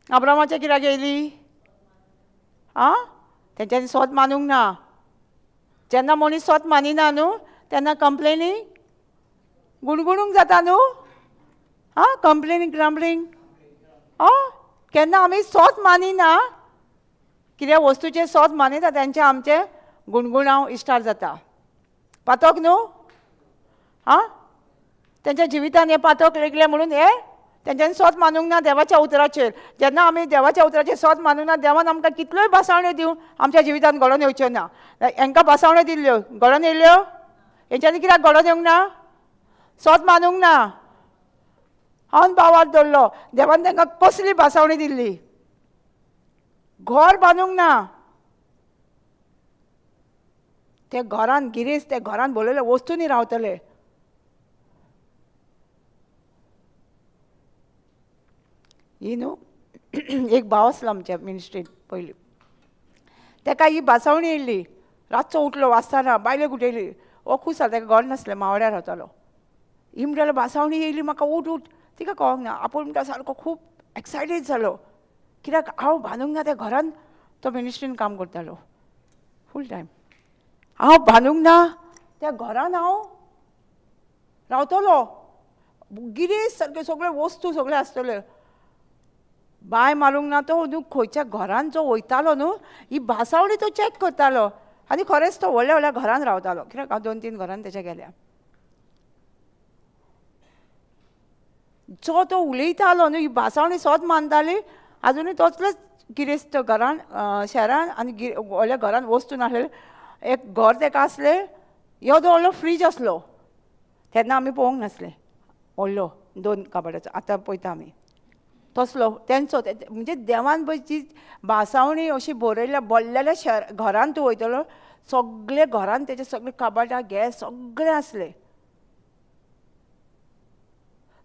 आब्रामाच्या कित्याक येयली? आं तेंच्यांनी सोद मानूंक ना. जेन्ना मनीस सोद मानिना न्हू तेन्ना कंप्लेनी गुणगुणूंक जाता न्हू. आं कंप्लेनी ग्रामलींग. आं केन्ना आमी सोद मानिना कित्याक वस्तूचें सोद मानिता तेंचें आमचें गुणगुणाव इश्टार जाता. पातोक न्हू? आं तेंच्या जिवितान हें पातक लेगलें म्हणून हें तेंच्यांनी सोद मानूंक ना देवाच्या उतराचेर. जेन्ना आमी देवाच्या उतराचेर सोद मानूंक ना, देवान आमकां कितल्योय भासावण्यो दिवं आमच्या जिवितान घडोवन येवच्यो ना. हेंकां भासावण्यो दिल्ल्यो घडोवन येयल्यो, हेंच्यांनी कित्याक घडोवन येवंक ना? सोद मानूंक ना. हांव भावार दवरलो, देवान तांकां कसली भासावणी दिल्ली? घर बांदूंक ना, ते घरान गिरेस्त, ते घरान भरलेले वस्तूंनी रावतले. ही न्हू एक भाव आसलो आमच्या मिनिस्ट्रींत पयलीं, तेका ही भासावणी येयल्ली. रातचो उठलो वाचतना, बायलेक उठयली, हो खूश जालो, तेका घर नासलें, मावड्यार रावतालो. ही म्हणटालो भासावणी येयली म्हाका, उठ उठ. तिका कळोंक ना, आपूण म्हणटा सारको खूब एक्सायटेड जालो, कित्याक हांव बांदूंक ना त्या घरान. तो मिनिस्ट्रीन काम करतालो फूल टायम. हांव बांदूंक ना त्या घरान हांव रावतलो, गिरेस्त सारके सगळे वस्तू सगळे आसतले. बांय मारूंक ना तो न्हू खंयच्या घरान जो वयतालो न्हू, ही भासावणी तो चॅक करतालो. आनी खरेंच तो व्हडल्या व्हडल्या घरान रावतालो, कित्याक हांव 2-3 घरान तेच्या गेल्या. जो तो उलयतालो न्हू ही भासावणी सोद मानताली. आजुनूय तसलेच गिरेस्त घरान शहरान आनी व्हडल्या घरान वस्तू नासलेले. एक घर तेका आसलें, येदो व्हडलो फ्रीज आसलो, तेन्ना आमी पळोवंक नासलें, व्हडलो 2 कपाटाचो, आतां पळयता आमी तसलो तेंचो. म्हणजे देवान पळय जी भासावणी अशी बरयल्या, भरलेल्या शहर घरान तूं वयतलो, सगळे घरान तेजे सगळे कपाटां गॅस सगळें आसलें.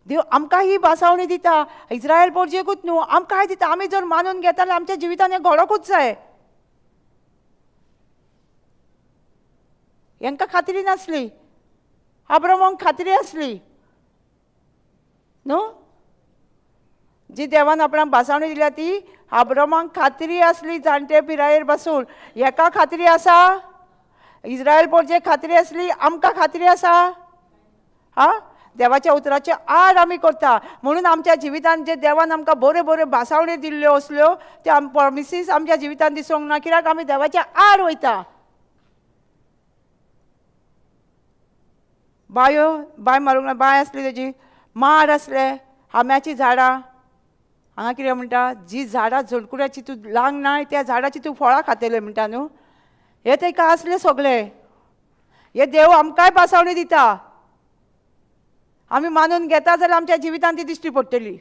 देव आमकां ही भासावणी दिता, इस्रायल पोरजेकूच न्हू, आमकांय दिता. आमी जर मानून घेता जाल्यार आमच्या जिवितान हें घडोकूच जाय. हेंकां खात्री नासली, आब्रामाक खात्री आसली न्हू, जी देवान आपणाक भासावणी दिल्या ती आब्रामाक खात्री आसली जाणटे पिरायेर बसून. हेका खात्री आसा, इस्रायल पोरजेक खात्री आसली, आमकां खात्री आसा. हा, देवाच्या उतराचे आड आमी करता म्हणून आमच्या जिवितान जे देवान आमकां बऱ्यो बऱ्यो भासावण्यो दिल्ल्यो असल्यो त्यो प्रोमिसीस आमच्या जिवितान दिसूंक ना, कित्याक आमी देवाच्या आड वयता. बायो बाय मारूंक ना, बांय आसली तेजी, माड आसले, आंब्याचीं झाडां. हांगा कितें म्हणटा, जी झाडां झडकुड्याची तूं लांग ना त्या झाडाची तूं फळां खातले म्हणटा न्हू. हे तेका आसले सगळे. हे देव आमकांय भासावणी दिता, आमी मानून घेता जाल्यार आमच्या जिवितान ती दिश्टी पडटली.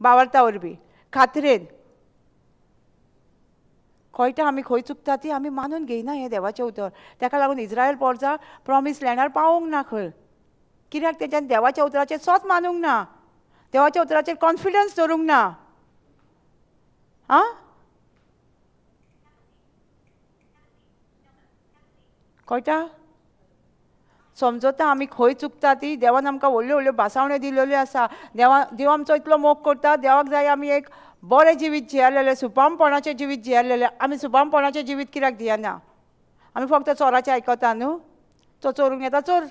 बावरता वरवीं खात्रेन कळटा आमी खंय चुकता ती आमी मानून घेयना हें देवाचें उतर. तेका लागून इस्रायल पोरजा प्रोमीस लँडार पावोंक ना खंय, कित्याक तेंच्यान देवाच्या उतराचेर सोत मानूंक ना, देवाच्या उतराचेर कॉन्फिडन्स दवरूंक ना. आं, कळटा? समजता आमी खंय चुकता ती. देवान आमकां व्हडल्यो व्हडल्यो भासावण्यो दिल्ल्यो आसा. देव आमचो इतलो मोग करता, देवाक जाय आमी एक बरें जिवीत जियेलेलें, सुपामपणाचें जिवीत जियेलेलें. आमी सुपामपणाचें जिवीत कित्याक दियना? आमी फक्त चोराचें आयकता न्हू, तो चोरूंक येता चोर,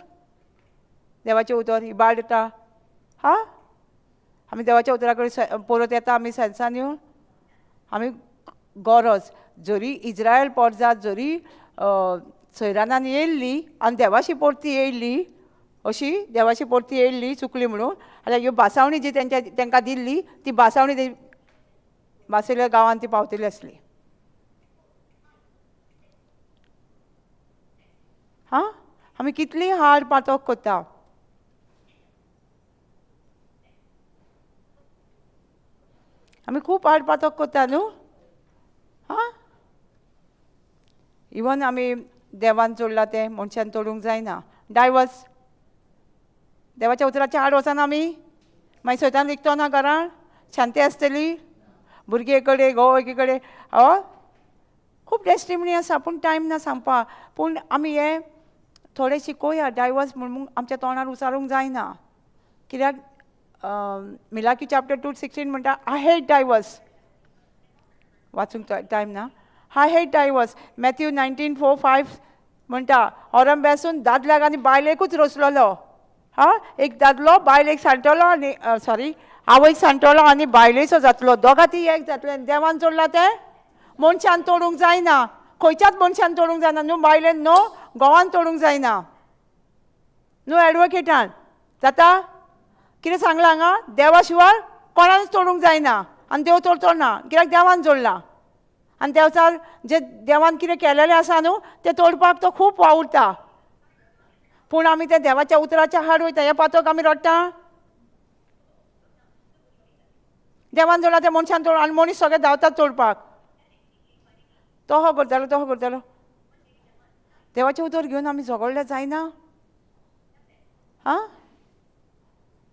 देवाचें उतर इबाड येता. हा, आमी देवाच्या उतरा कडेन परत येता आमी सेन्सान येवन. आमी गरज जरी इस्रायल पोरजा जरी सैरानान येयल्ली आनी देवाशी परती येयल्ली, अशी देवाशी परती येयल्ली चुकली म्हणून, जाल्यार ह्यो भासावणी जी तेंच्या तेंकां दिल्ली ती भासावणी भासयल्या गांवांत ती पावतली आसली. हां, आमी कितली हाड पातक करता. आमी खूब हाड पातक करता न्हू. हां, इवन आमी देवान जोडला तें मनशान तोडूंक जायना. डायवर्स देवाच्या उतराच्या आड वचना आमी, मागीर सैतान विकतो ना घरान, शांती आसतली, भुरगे कडेन घोव एकी कडेन. हय, खूब डेस्टिमनी आसा पूण टायम ना सांगपाक. पूण आमी हें थोडें शिकोया. डायवर्स म्हणून आमच्या तोंडार उचारूंक जायना, कित्याक मिलाकी चॅप्टर 2:16 म्हणटा I hate diverse. वाचूंक टायम ना. I hate divorce. Matthew 19:4-5 म्हणटा औरंगजेबासून दादल्याक आनी बायलेकूच रचलोलो. हा, एक दादलो बायलेक सांडटलो आनी सॉरी आवयक सांडटलो आनी बायलेचो जातलो, दोगां ती एक जातले. देवान जोडला तें मनशान तोडूंक जायना, खंयच्याच मनशान तोडूंक जायना, न्हू बायलेन न्हू घोवान तोडूंक जायना, न्हू एडवोकेटान. जाता? कितें सांगलां हांगा? देवा शिवाय कोणाकच तोडूंक जायना आनी देव तोडचो ना, कित्याक देवान जोडलां. आनी देवचार जे देवान कितें केलेलें आसा न्हू तें तोडपाक तो खूब वावुरता. पूण आमी त्या देवाच्या उतराच्या हाड वयता. हें पातक आमी रडटा. देवान जोडला त्या मनशान तोड आनी मनीस सगळे धांवतात तोडपाक. तो हो करतालो, तो हो करतालो. देवाचें उतर घेवन आमी झगडल्यार जायना. आं,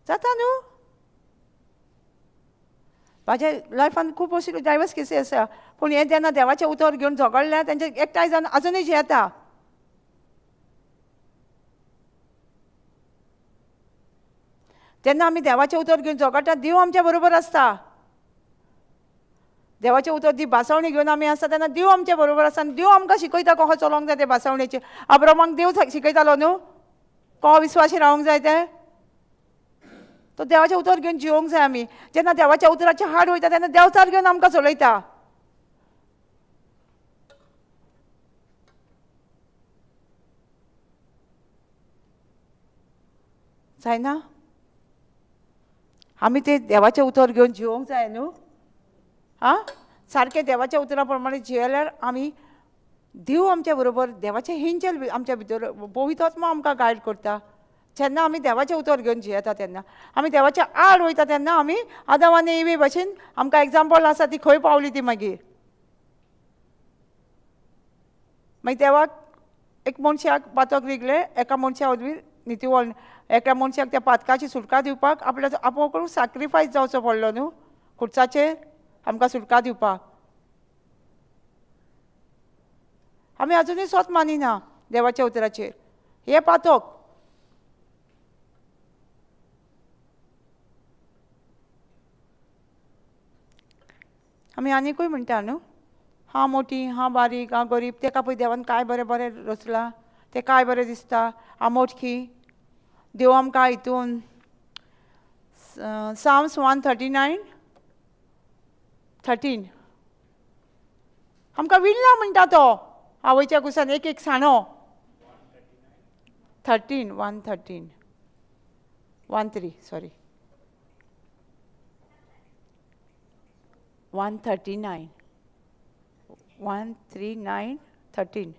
जाता न्हू? म्हाज्या लायफान खूब अशी डायवर्स केसी आसा, पूण हें जेन्ना देवाचें उतर घेवन झगडल्यार तेंचे एकठांय जावन आजुनूय जियेता. जेन्ना आमी देवाचें उतर घेवन झगडटा, देव आमच्या बरोबर आसता. देवाचें उतर ती भासावणी घेवन आमी आसता तेन्ना देव आमच्या बरोबर आसता आनी देव आमकां शिकयता कसो चलोवंक जाय ते भासावणेचेर. अब्रामाक देव शिकयतालो न्हू कसो विस्वासी रावंक जाय तें. तो देवाचें उतर घेवन जिवोंक जाय आमी. जेन्ना देवाच्या उतराचें हाड वयता तेन्ना देवचार घेवन आमकां चलयता. जायना? आमी ते देवाचें उतर घेवन जिवोंक जाय न्हू. आं, सारकें देवाच्या उतरा प्रमाणे जियेल्यार आमी देव आमच्या बरोबर, देवाचें हिंचल आमच्या भितर, पवित्र आत्मा आमकां गायड करता. जेन्ना आमी देवाचें उतर घेवन जियेता तेन्ना आमी देवाच्या आड वयता तेन्ना आमी आदाम आनी इवे भशेन आमकां एग्जाम्पल आसा ती खंय पावली ती मागीर. मागीर देवाक एक मनशाक पातक रिगलें, एका मनशा वरवीं नितीवळ, एका मनशाक त्या पातकाची सुटका दिवपाक आपल्या आपूण सॅक्रिफायस जावचो पडलो न्हू खुर्साचेर आमकां सुटका दिवपाक. आमी आजुनूय स्वत मानिना देवाच्या उतराचेर. हें पातक. आमी आनीकूय म्हणटा न्हू, हां मोटी, हां बारीक, हां गरीब, तेका पळय देवान काय बरें बरें रचलां, तें काय बरें दिसता, हां मोटकी. देव आमकां हितून Psalms 139:13 आमकां विणला म्हणटा तो आवयच्या कुसान एक एक साणो. 13 113 13 सॉरी 139 139:13.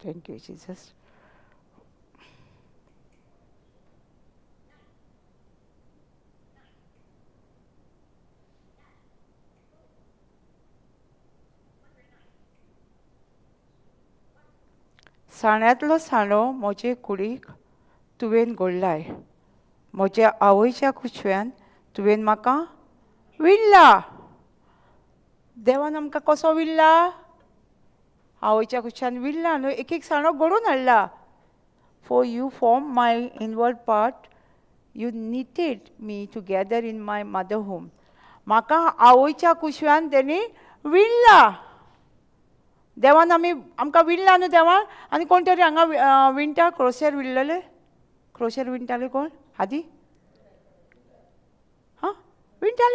Thank you, Jesus. साण्यातलो साणो म्हजे कुडीक तुवें घडलाय, म्हज्या आवयच्या कुशव्यान तुवें म्हाका विणला. देवान आमकां कसो विणला? आवयच्या कुशान विणला न्हू, एक एक साणो घडोवन हाडला. For you form my inward part, you knitted me together in my mother womb. म्हाका आवयच्या कुशव्यान तेणी विणला. देवान आमी आमकां विणला न्हू देवान. आनी कोण तरी हांगा विणटा, क्रोशेर विणलेले, क्रोशेर विणटाले कोण आदी? हां, विणटाले.